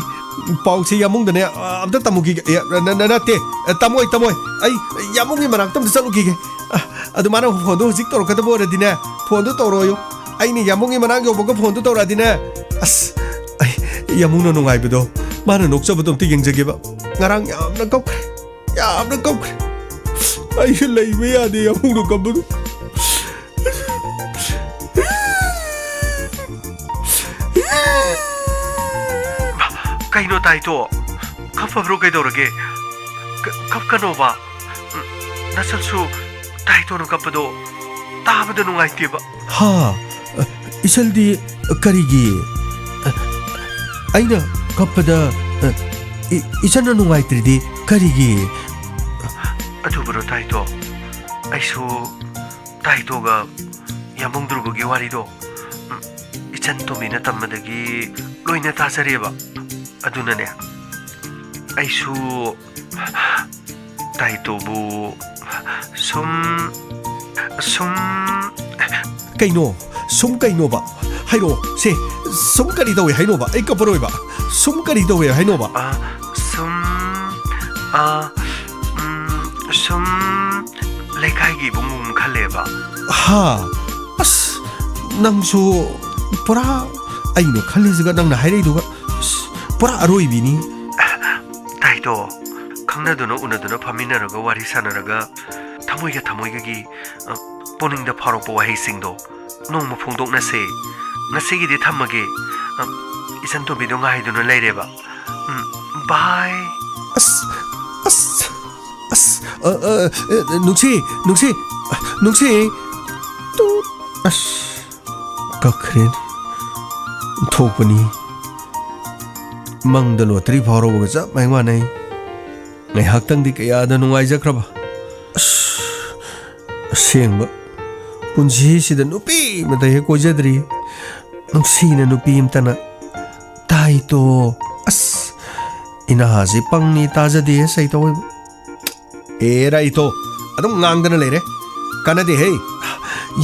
ꯄꯥꯎꯁꯦ ꯌꯥꯝꯕꯨꯡꯗꯅꯦ, ꯑ, ꯑꯝꯇ ꯇꯝꯃꯨꯈꯤꯒꯦ꯫ ꯑꯦ, ꯅ-, ꯅ-, ꯅꯠꯇꯦ, ꯑ, ꯇꯝꯃꯣꯏ, ꯇꯝꯃꯣꯏ꯫ ꯑꯩ ꯌꯥꯝꯕꯨꯡꯒꯤ ꯃꯅꯥꯛꯇ ꯑꯝꯇ ꯆꯠꯂꯨꯈꯤꯒꯦ꯫ ꯑ, ꯑꯗꯨ ꯃꯥꯅ ꯐꯣꯟꯗꯣ ꯍꯧꯖꯤꯛ ꯇꯧꯔꯛꯀꯗꯕ ꯑꯣꯏꯔꯗꯤꯅꯦ, ꯐꯣꯟꯗꯣ ꯇꯧꯔꯣꯌꯨ꯫ ꯑꯩꯅ ꯌꯥꯝꯕꯨꯡꯒꯤ ꯃꯅꯥꯛ ꯌꯧꯕꯒ ꯐꯣꯟꯗꯣ ꯇꯧꯔꯛꯑꯗꯤꯅꯦ, ꯑꯁ, ꯑꯩ, ꯌꯥꯝꯕꯨꯡꯅ ꯅꯨꯡꯉꯥꯏꯕꯗꯣ, ꯃꯥꯅ ꯅꯣꯛꯆꯕꯗꯣ ꯑꯝꯇ ꯌꯦꯡꯖꯒꯦꯕ꯫ ꯉꯔꯥꯡ ꯌꯥꯝꯅ ꯀꯞꯈ꯭ꯔꯦ, ꯌꯥꯝꯅ ꯀꯞꯈ꯭ꯔꯦ꯫ ꯑꯩꯁꯨ ꯂꯩꯕ ꯌꯥꯗꯦ ꯌꯥꯝꯕꯨꯡꯅ ꯀꯞꯄꯗꯣ꯫ ꯀꯩꯅꯣ ꯇꯥꯏꯇꯣ? ꯀꯞꯄꯕ꯭ꯔꯣ? ꯀꯩꯗꯧꯔꯒꯦ? ꯀ-, ꯀꯞꯀꯅꯣꯕ꯫ ꯎꯝ, ꯅꯆꯟꯁꯨ ꯇꯥꯏꯇꯣꯅ ꯀꯞꯄꯗꯣ ꯇꯥꯕꯗ ꯅꯨꯡꯉꯥꯏꯇꯦꯕ꯫ ꯍꯥ? ꯏꯆꯜꯗꯤ ꯀꯔꯤꯒꯤ? ꯑꯩꯅ ꯀꯞꯄꯗ, ꯏ-, ꯏꯆꯟꯅ ꯅꯨꯡꯉꯥꯏꯇ꯭ꯔꯤꯗꯤ ꯀꯔꯤꯒꯤ? ꯑꯗꯨꯕꯨꯔꯣ ꯇꯥꯏꯇꯣ? ꯑꯩꯁꯨ ꯇꯥꯏꯇꯣꯒ ꯌꯥꯝꯕꯨꯡ ꯗ꯭ꯔꯨꯕꯒꯤ ꯋꯥꯔꯤꯗꯣ, ꯎꯝ, ꯏꯆꯟ ꯇꯣꯝꯕꯤꯅ ꯇꯝꯕꯗꯒꯤ ꯂꯣꯏꯅ ꯇꯥꯖꯔꯦꯕ꯫ ꯑꯗꯨꯅꯅꯦ, ꯑꯩꯁꯨ ꯇꯥꯏꯇꯣꯕꯨ ꯁꯨꯝ, ꯁꯨꯝ ꯀꯩꯅꯣ? ꯁꯨꯝ ꯀꯩꯅꯣꯕ? ꯍꯥꯏꯔꯛꯑꯣ ꯁꯦ, ꯁꯨꯝ ꯀꯔꯤ ꯇꯧꯋꯦ ꯍꯥꯏꯅꯣꯕ? ꯑꯩ ꯀꯞꯄꯔꯣꯏꯕ꯫ ꯁꯨꯝ ꯀꯔꯤ ꯇꯧꯋꯦ ꯍꯥꯏꯅꯣꯕ? ꯑ, ꯁꯨꯝ, ꯑ, ꯎꯝ, ꯁꯨꯝ ꯂꯩꯀꯥꯏꯒꯤ ꯏꯕꯨꯡ ꯑꯃ ꯈꯜꯂꯦꯕ꯫ ꯍꯥ? ꯑꯁ, ꯅꯪꯁꯨ ꯄꯨꯔꯥ ꯑꯩꯅ ꯈꯜꯂꯤꯁꯤꯒ ꯅꯪꯅ ꯍꯥꯏꯔꯛꯏꯗꯨꯒ, ꯑꯁ, ꯄꯨꯔꯥ ꯑꯔꯣꯏꯕꯤꯅꯤ꯫ ꯇꯥꯏꯗꯣ, ꯈꯪꯅꯗꯨꯅ ꯎꯅꯗꯨꯅ ꯐꯝꯃꯤꯟꯅꯔꯒ ꯋꯥꯔꯤ ꯁꯥꯟꯅꯔꯒ ꯊꯃꯣꯏꯒ ꯊꯃꯣꯏꯒꯒꯤ, ꯑ, ꯄꯨꯛꯅꯤꯡꯗ ꯐꯥꯎꯔꯛꯄ ꯋꯥꯍꯩꯁꯤꯡꯗꯣ ꯅꯣꯡꯃ ꯐꯣꯡꯗꯣꯛꯅꯁꯦ꯫ ꯉꯁꯤꯒꯤꯗꯤ ꯊꯝꯃꯒꯦ꯫ ꯑ, ꯏꯆꯟ ꯇꯣꯝꯕꯤꯗꯣ ꯉꯥꯏꯗꯨꯅ ꯂꯩꯔꯦꯕ꯫ ꯎꯝ, ꯕꯥꯏ꯫ ꯑꯁ, ꯑꯁ, ꯑꯁ, ꯑ, ꯑ, ꯑ, ꯅꯨꯡꯁꯤ, ꯅꯨꯡꯁꯤ, ꯅꯨꯡꯁꯤ꯫ ꯇꯨꯠ꯫ ꯑꯁ, ꯀꯛꯈ꯭ꯔꯦꯅꯦ꯫ ꯊꯣꯛꯄꯅꯤ꯫ ꯃꯪꯗ ꯂꯣꯇꯔꯤ ꯐꯥꯎꯔꯕꯒ ꯆꯞ ꯃꯥꯟꯅꯩ꯫ ꯉꯥꯏꯍꯥꯛꯇꯪꯗꯤ ꯀꯌꯥꯗ ꯅꯨꯡꯉꯥꯏꯖꯈ꯭ꯔꯕ꯫ ꯑꯁ, ꯑꯁꯦꯡꯕ ꯄꯨꯟꯁꯤꯁꯤꯗ ꯅꯨꯄꯤ ꯑꯃꯇ ꯍꯦꯛ ꯀꯣꯏꯖꯗ꯭ꯔꯤ꯫ ꯅꯨꯡꯁꯤꯅ ꯅꯨꯄꯤ ꯑꯃꯇꯅ ꯇꯥꯏꯇꯣ꯫ ꯑꯁ, ꯏꯅꯥꯁꯤ ꯄꯪꯉꯤ, ꯇꯥꯖꯗꯦ ꯁꯩꯇꯧ꯫ ꯑꯦ ꯔꯥꯏꯇꯣ, ꯑꯗꯨꯝ ꯉꯥꯡꯗꯅ ꯂꯩꯔꯦ꯫ ꯀꯥꯟꯅꯗꯦꯍꯦ꯫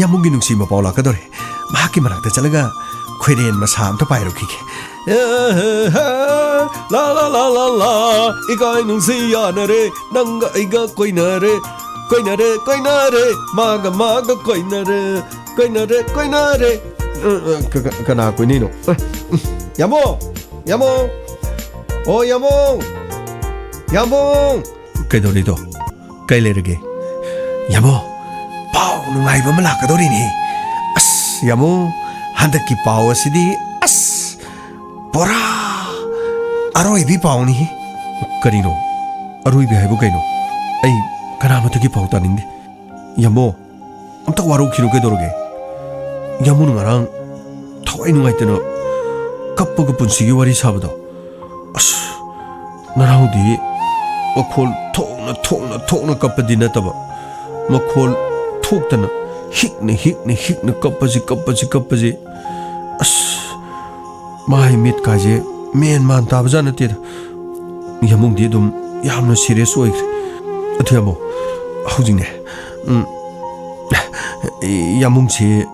ꯌꯥꯝꯕꯨꯡꯒꯤ ꯅꯨꯡꯁꯤ ꯃꯄꯥꯎ ꯂꯥꯛꯀꯗꯧꯔꯦ꯫ ꯃꯍꯥꯛꯀꯤ ꯃꯅꯥꯛꯇ ꯆꯠꯂꯒ ꯈꯣꯏꯔꯦꯟ ꯃꯁꯥ ꯑꯝꯇ ꯄꯥꯏꯔꯨꯈꯤꯒꯦ꯫ ꯂꯥ ꯂꯥ ꯂꯥ ꯂꯥ ꯂꯥ, ꯏꯀꯥꯏ ꯅꯨꯡꯁꯤ ꯌꯥꯅꯔꯦ, ꯅꯪꯒ ꯑꯩꯒ ꯀꯣꯏꯅꯔꯦ꯫ ꯀꯣꯏꯅꯔꯦ, ꯀꯣꯏꯅꯔꯦ, ꯃꯥꯒ ꯃꯥꯒ ꯀꯣꯏꯅꯔꯦ, ꯀꯣꯏꯅꯔꯦ, ꯀꯣꯏꯅꯔꯦ꯫ ꯑ, ꯑ, ꯀ-, ꯀ-, ꯀꯅꯥ ꯀꯣꯏꯅꯩꯅꯣ? ꯑ, ꯎꯝ, ꯌꯥꯃꯣ! ꯌꯥꯃꯣ! ꯑꯣ, ꯌꯥꯃꯣ! ꯌꯥꯃꯣ! ꯀꯩꯗꯧꯔꯤꯗꯣ? ꯀꯩ ꯂꯩꯔꯒꯦ? ꯌꯥꯃꯣ, ꯄꯥꯎ ꯅꯨꯡꯉꯥꯏꯕ ꯑꯃ ꯂꯥꯛꯀꯗꯧꯔꯤꯅꯦ꯫ ꯑꯁ, ꯌꯥꯃꯣ, ꯍꯟꯗꯛꯀꯤ ꯄꯥꯎ ꯑꯁꯤꯗꯤ, ꯑꯁ, ꯄꯨꯔꯥ ꯑꯔꯣꯏꯕꯤ ꯄꯥꯎꯅꯤ꯫ ꯀꯔꯤꯅꯣ? ꯑꯔꯣꯏꯕꯤ ꯍꯥꯏꯕꯨ ꯀꯩꯅꯣ? ꯑꯩ ꯀꯅꯥꯃꯠꯇꯒꯤ ꯄꯥꯎ ꯇꯥꯅꯤꯡꯗꯦ꯫ ꯌꯥꯃꯣ, ꯑꯝꯇ ꯋꯥꯔꯧꯈꯤꯅꯨ ꯀꯩꯗꯧꯔꯒꯦ? ꯌꯥꯃꯣꯅ ꯉꯔꯥꯡ ꯊꯋꯥꯏ ꯅꯨꯡꯉꯥꯏꯇꯅ ꯀꯞꯄꯒ ꯄꯨꯟꯁꯤꯒꯤ ꯋꯥꯔꯤ ꯁꯥꯕꯗꯣ꯫ ꯑꯁ, ꯉꯔꯥꯡꯗꯤ ꯃꯈꯣꯜ ꯊꯣꯛꯅ, ꯊꯣꯛꯅ, ꯊꯣꯛꯅ ꯀꯞꯄꯗꯤ ꯅꯠꯇꯕ, ꯃꯈꯣꯜ ꯊꯣꯛꯇꯅ ꯍꯤꯛꯅ, ꯍꯤꯛꯅ, ꯍꯤꯛꯅ ꯀꯞꯄꯁꯤ, ꯀꯞꯄꯁꯤ, ꯀꯞꯄꯁꯤ꯫ ꯑꯁ, ꯃꯥꯏ ꯃꯤꯠ ꯀꯥꯏꯁꯦ ꯃꯦꯟ ꯃꯥꯟ ꯇꯥꯕꯖꯥꯠ ꯅꯠꯇꯦꯗ꯫ ꯌꯥꯃꯨꯡꯗꯤ ꯑꯗꯨꯝ ꯌꯥꯝꯅ serious ꯑꯣꯏꯈ꯭ꯔꯦ꯫ ꯑꯗꯨ ꯌꯥꯃꯣ, ꯍꯧꯖꯤꯛꯅꯦ, ꯎꯝ, ꯌꯥꯃꯨꯡꯁꯤ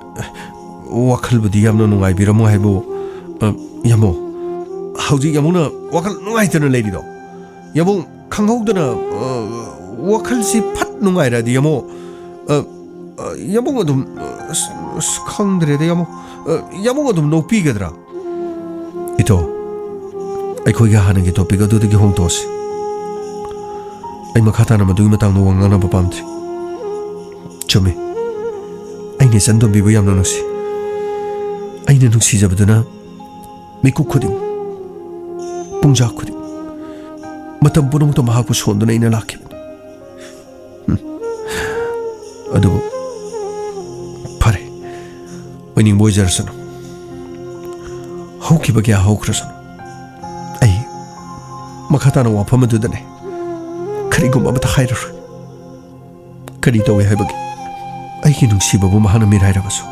ꯋꯥꯈꯜꯕꯨꯗꯤ ꯌꯥꯝꯅ ꯅꯨꯡꯉꯥꯏꯕꯤꯔꯝꯃꯣ ꯍꯥꯏꯕꯨ, ꯑ, ꯌꯥꯃꯣ, ꯍꯧꯖꯤꯛ ꯌꯥꯃꯨꯡꯅ ꯋꯥꯈꯜ ꯅꯨꯡꯉꯥꯏꯇꯅ ꯂꯩꯔꯤꯗꯣ, ꯌꯥꯃꯨꯡ ꯈꯪꯍꯧꯗꯅ, ꯑ, ꯋꯥꯈꯜꯁꯤ ꯐꯠ ꯅꯨꯡꯉꯥꯏꯔꯛꯑꯗꯤ ꯌꯥꯃꯣ, ꯑ, ꯑ, ꯌꯥꯃꯨꯡ ꯑꯗꯨꯝ, ꯑꯁ, ꯑꯁ, ꯈꯪꯗ꯭ꯔꯦꯗ ꯌꯥꯃꯨꯡ, ꯑ, ꯌꯥꯃꯨꯡ ꯑꯗꯨꯝ ꯅꯣꯛꯄꯤꯒꯗ꯭ꯔꯥ? ꯏꯇꯣ, ꯑꯩꯈꯣꯏꯒꯤ ꯍꯥꯟꯅꯒꯤ topic ꯑꯗꯨꯗꯒꯤ ꯍꯣꯡꯗꯣꯛꯑꯁꯤ꯫ ꯑꯩ ꯃꯈꯥ ꯇꯥꯅ ꯃꯗꯨꯒꯤ ꯃꯇꯥꯡꯗ ꯋꯥ ꯉꯥꯡꯅꯕ ꯄꯥꯝꯗ꯭ꯔꯤ꯫ ꯆꯨꯝꯃꯤ, ꯑꯩꯅ ꯏꯆꯟ ꯇꯣꯝꯕꯤꯕꯨ ꯌꯥꯝꯅ ꯅꯨꯡꯁꯤ꯫ ꯑꯩꯅ ꯅꯨꯡꯁꯤꯖꯕꯗꯨꯅ ꯃꯤꯀꯨꯞ ꯈꯨꯗꯤꯡ, ꯄꯨꯡꯖꯥ ꯈꯨꯗꯤꯡ, ꯃꯇꯝ ꯄꯨꯝꯅꯃꯛꯇ ꯃꯍꯥꯛꯄꯨ ꯁꯣꯟꯗꯨꯅ ꯑꯩꯅ ꯂꯥꯛꯈꯤꯕꯅꯤ꯫ ꯎꯝ꯫ ꯑꯗꯨꯕꯨ ꯐꯔꯦ, ꯑꯣꯏꯅꯤꯡꯕ ꯑꯣꯏꯖꯔꯁꯅꯨ, ꯍꯧꯈꯤꯕ ꯀꯌꯥ ꯍꯧꯈ꯭ꯔꯁꯅꯨ꯫ ꯑꯩ ꯃꯈꯥ ꯇꯥꯅ ꯋꯥꯐꯝ ꯑꯗꯨꯗꯅꯦ ꯀꯔꯤꯒꯨꯝꯕ ꯑꯃꯠꯇ ꯍꯥꯏꯔꯔꯣꯏ꯫ ꯀꯔꯤ ꯇꯧꯏ ꯍꯥꯏꯕꯒꯦ? ꯑꯩꯒꯤ ꯅꯨꯡꯁꯤꯕꯕꯨ ꯃꯍꯥꯛꯅ ꯃꯤꯔꯥꯏꯔꯕꯁꯨ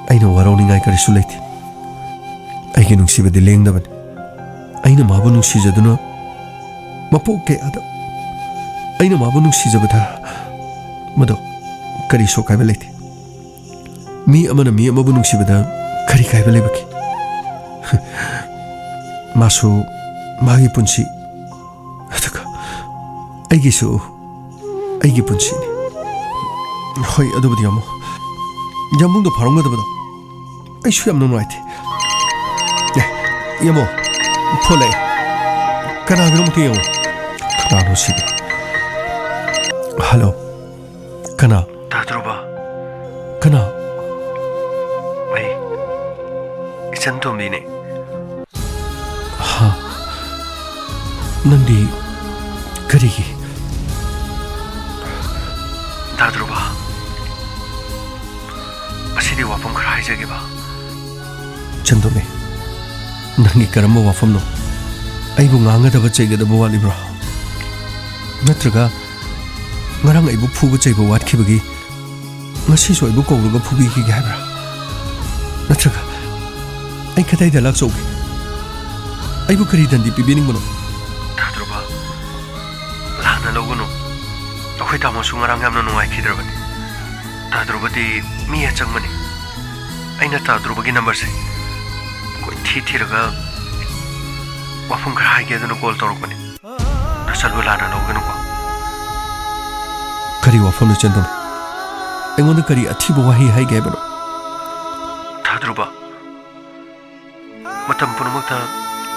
ꯑꯩꯅ ꯋꯥꯔꯧꯅꯤꯡꯉꯥꯏ ꯀꯔꯤꯁꯨ ꯂꯩꯇꯦ꯫ ꯑꯩꯒꯤ ꯅꯨꯡꯁꯤꯕꯗꯤ ꯂꯦꯡꯗꯕꯅꯤ꯫ ꯑꯩꯅ ꯃꯥꯕꯨ ꯅꯨꯡꯁꯤꯖꯗꯨꯅ ꯃꯄꯣꯛ ꯀꯌꯥꯗ ꯑꯩꯅ ꯃꯥꯕꯨ ꯅꯨꯡꯁꯤꯖꯕꯗ ꯃꯗꯨ ꯀꯔꯤꯁꯨ ꯑꯀꯥꯏꯕ ꯂꯩꯇꯦ꯫ ꯃꯤ ꯑꯃꯅ ꯃꯤ ꯑꯃꯕꯨ ꯅꯨꯡꯁꯤꯕꯗ ꯀꯔꯤ ꯀꯥꯏꯕ ꯂꯩꯕꯒꯦ? ꯃꯥꯁꯨ ꯃꯥꯒꯤ ꯄꯨꯟꯁꯤ, ꯑꯗꯨꯒ ꯑꯩꯒꯤꯁꯨ ꯑꯩꯒꯤ ꯄꯨꯟꯁꯤꯅꯤ꯫ ꯍꯣꯏ, ꯑꯗꯨꯕꯨꯗꯤ ꯌꯥꯝꯃꯣ꯫ ꯌꯥꯝꯕꯨꯡꯗꯣ ꯐꯥꯎꯔꯝꯒꯗꯕꯗꯣ ꯑꯩꯁꯨ ꯌꯥꯝꯅ ꯅꯨꯡꯉꯥꯏꯇꯦ꯫ ꯑꯦ, ꯌꯥꯝꯃꯣ, ꯐꯣꯟ ꯂꯥꯛꯑꯦ꯫ ꯀꯅꯥꯒꯤꯅꯣ ꯑꯃꯨꯛꯇ ꯌꯦꯡꯉꯣ꯫ ꯀꯅꯥꯅꯣ ꯁꯤꯗꯤ? ꯍꯜꯂꯣ, ꯀꯅꯥ? ꯇꯥꯗ꯭ꯔꯣꯕ? ꯀꯅꯥ? ꯑꯩ ꯏꯆꯟ ꯇꯣꯝꯕꯤꯅꯦ꯫ ꯍꯥ? ꯅꯪꯗꯤ ꯀꯔꯤꯒꯤ? ꯇꯥꯗ꯭ꯔꯣꯕ? ꯑꯁꯤꯗꯤ ꯋꯥꯐꯝ ꯈꯔ ꯍꯥꯏꯖꯒꯦꯕ꯫ ꯆꯟꯗꯣꯃꯤ, ꯅꯪꯒꯤ ꯀꯔꯝꯕ ꯋꯥꯐꯝꯅꯣ? ꯑꯩꯕꯨ ꯉꯥꯡꯒꯗꯕ ꯆꯩꯒꯗꯕ ꯋꯥꯠꯂꯤꯕ꯭ꯔꯣ? ꯅꯠꯇ꯭ꯔꯒ ꯉꯔꯥꯡ ꯑꯩꯕꯨ ꯐꯨꯕ ꯆꯩꯕ ꯋꯥꯠꯈꯤꯕꯒꯤ ꯉꯁꯤꯁꯨ ꯑꯩꯕꯨ ꯀꯧꯔꯒ ꯐꯨꯕꯤꯈꯤꯒꯦ ꯍꯥꯏꯕ꯭ꯔꯥ? ꯅꯠꯇ꯭ꯔꯒ ꯑꯩ ꯀꯗꯥꯏꯗ ꯂꯥꯛꯆꯧꯒꯦ? ꯑꯩꯕꯨ ꯀꯔꯤ ꯗꯟꯗꯤ ꯄꯤꯕꯤꯅꯤꯡꯕꯅꯣ? ꯇꯥꯗ꯭ꯔꯣꯕ, ꯂꯥꯟꯅ ꯂꯧꯒꯅꯨ꯫ ꯑꯩꯈꯣꯏ ꯇꯥꯃꯣꯁꯨ ꯉꯔꯥꯡ ꯌꯥꯝꯅ ꯅꯨꯡꯉꯥꯏꯈꯤꯗ꯭ꯔꯕꯅꯤ꯫ ꯇꯥꯗ꯭ꯔꯣꯕꯗꯤ ꯃꯤ ꯑꯆꯪꯕꯅꯤ꯫ ꯑꯩꯅ ꯇꯥꯗ꯭ꯔꯣꯕꯒꯤ ꯅꯝꯕꯔꯁꯦ ꯀꯣꯏꯊꯤ ꯊꯤꯔꯒ ꯋꯥꯐꯝ ꯈꯔ ꯍꯥꯏꯒꯦ ꯑꯗꯨꯅ ꯀꯣꯜ ꯇꯧꯔꯛꯄꯅꯤ꯫ ꯅꯆꯟꯕꯨ ꯂꯥꯟꯅ ꯂꯧꯒꯅꯨꯀꯣ꯫ ꯀꯔꯤ ꯋꯥꯐꯝꯅꯣ, ꯆꯟꯗꯣꯃꯤ? ꯑꯩꯉꯣꯟꯗ ꯀꯔꯤ ꯑꯊꯤꯕ ꯋꯥꯍꯩ ꯍꯥꯏꯒꯦ ꯍꯥꯏꯕꯅꯣ? ꯇꯥꯗ꯭ꯔꯣꯕ, ꯃꯇꯝ ꯄꯨꯝꯅꯃꯛꯇ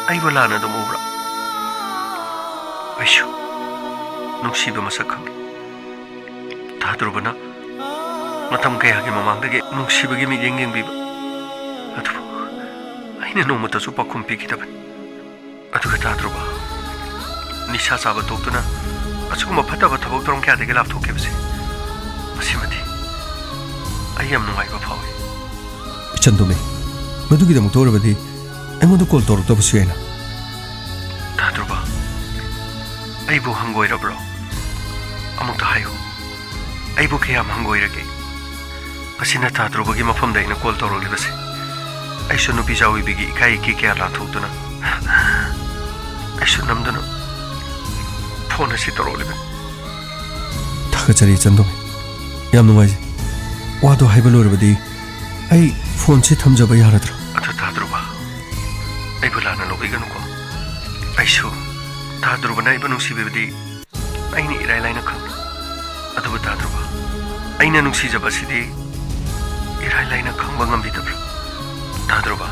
ꯑꯩꯕꯨ ꯂꯥꯟꯅ ꯑꯗꯨꯝ ꯎꯕ꯭ꯔꯥ? ꯑꯩꯁꯨ ꯅꯨꯡꯁꯤꯕ ꯃꯁꯛ ꯈꯪꯉꯤ꯫ ꯇꯥꯗ꯭ꯔꯣꯕꯅ ꯃꯇꯝ ꯀꯌꯥꯒꯤ ꯃꯃꯥꯡꯗꯒꯤ ꯅꯨꯡꯁꯤꯕꯒꯤ ꯃꯤꯠꯌꯦꯡ ꯌꯦꯡꯕꯤꯕ ꯑꯗꯨꯕꯨ ꯑꯩꯅ ꯅꯣꯡꯃꯇꯁꯨ ꯄꯥꯎꯈꯨꯝ ꯄꯤꯈꯤꯗꯕꯅꯤ꯫ ꯑꯗꯨꯒ ꯇꯥꯗ꯭ꯔꯣꯕ, ꯅꯤꯁꯥ ꯆꯥꯕ ꯇꯣꯛꯇꯨꯅ ꯑꯁꯤꯒꯨꯝꯕ ꯐꯠꯇꯕ ꯊꯕꯛ ꯊꯧꯔꯝ ꯀꯌꯥꯗꯒꯤ ꯂꯥꯞꯊꯣꯛꯈꯤꯕꯁꯦ, ꯃꯁꯤꯃꯗꯤ ꯑꯩ ꯌꯥꯝ ꯅꯨꯡꯉꯥꯏꯕ ꯐꯥꯎꯏ꯫ ꯏꯆꯟꯗꯨꯃꯤ, ꯃꯗꯨꯒꯤꯗꯃꯛꯇ ꯑꯣꯏꯔꯕꯗꯤ ꯑꯩꯉꯣꯟꯗ ꯀꯣꯜ ꯇꯧꯔꯛꯇꯕꯁꯨ ꯌꯥꯏꯅ꯫ ꯇꯥꯗ꯭ꯔꯣꯕ, ꯑꯩꯕꯨ ꯍꯪꯒꯣꯏꯔꯕ꯭ꯔꯣ? ꯑꯃꯨꯛꯇ ꯍꯥꯏꯌꯨ, ꯑꯩꯕꯨ ꯀꯌꯥꯝ ꯍꯪꯒꯣꯏꯔꯒꯦ? ꯃꯁꯤꯅ ꯇꯥꯗ꯭ꯔꯣꯕꯒꯤ ꯃꯐꯝꯗ ꯑꯩꯅ ꯀꯣꯜ ꯇꯧꯔꯛꯂꯤꯕꯁꯦ꯫ ꯑꯩꯁꯨ ꯅꯨꯄꯤ ꯖꯥꯎꯏꯕꯤꯒꯤ ꯏꯀꯥꯏ ꯏꯀꯤ ꯀꯌꯥ ꯂꯥꯟꯊꯣꯛꯇꯨꯅ ꯑꯩꯁꯨ ꯅꯝꯗꯨꯅ ꯐꯣꯟ ꯑꯁꯤ ꯇꯧꯔꯛꯂꯤꯕꯅꯤ꯫ ꯊꯥꯒꯠꯆꯔꯤ ꯏꯆꯟꯗꯣꯃꯤ, ꯌꯥꯝ ꯅꯨꯡꯉꯥꯏꯖꯩ꯫ ꯋꯥꯗꯣ ꯍꯥꯏꯕ ꯂꯣꯏꯔꯕꯗꯤ ꯑꯩ ꯐꯣꯟꯁꯤ ꯊꯝꯖꯕ ꯌꯥꯔꯗ꯭ꯔꯥ? ꯑꯗꯨ ꯇꯥꯗ꯭ꯔꯣꯕ, ꯑꯩꯕꯨ ꯂꯥꯟꯅ ꯂꯧꯕꯤꯒꯅꯨꯀꯣ꯫ ꯑꯩꯁꯨ ꯇꯥꯗ꯭ꯔꯣꯕꯅ ꯑꯩꯕꯨ ꯅꯨꯡꯁꯤꯕꯤꯕꯗꯤ ꯑꯩꯅ ꯏꯔꯥꯏ ꯂꯥꯏꯅ ꯈꯪꯏ꯫ ꯑꯗꯨꯕꯨ ꯇꯥ ꯙ꯭ꯔꯨꯕ, ꯑꯩꯅ ꯅꯨꯡꯁꯤꯖꯕꯁꯤꯗꯤ ꯏꯔꯥꯏ ꯂꯥꯏꯅ ꯈꯪꯕ ꯉꯝꯕꯤꯗꯕ꯭ꯔꯥ? ꯇꯥ ꯙ꯭ꯔꯨꯕ,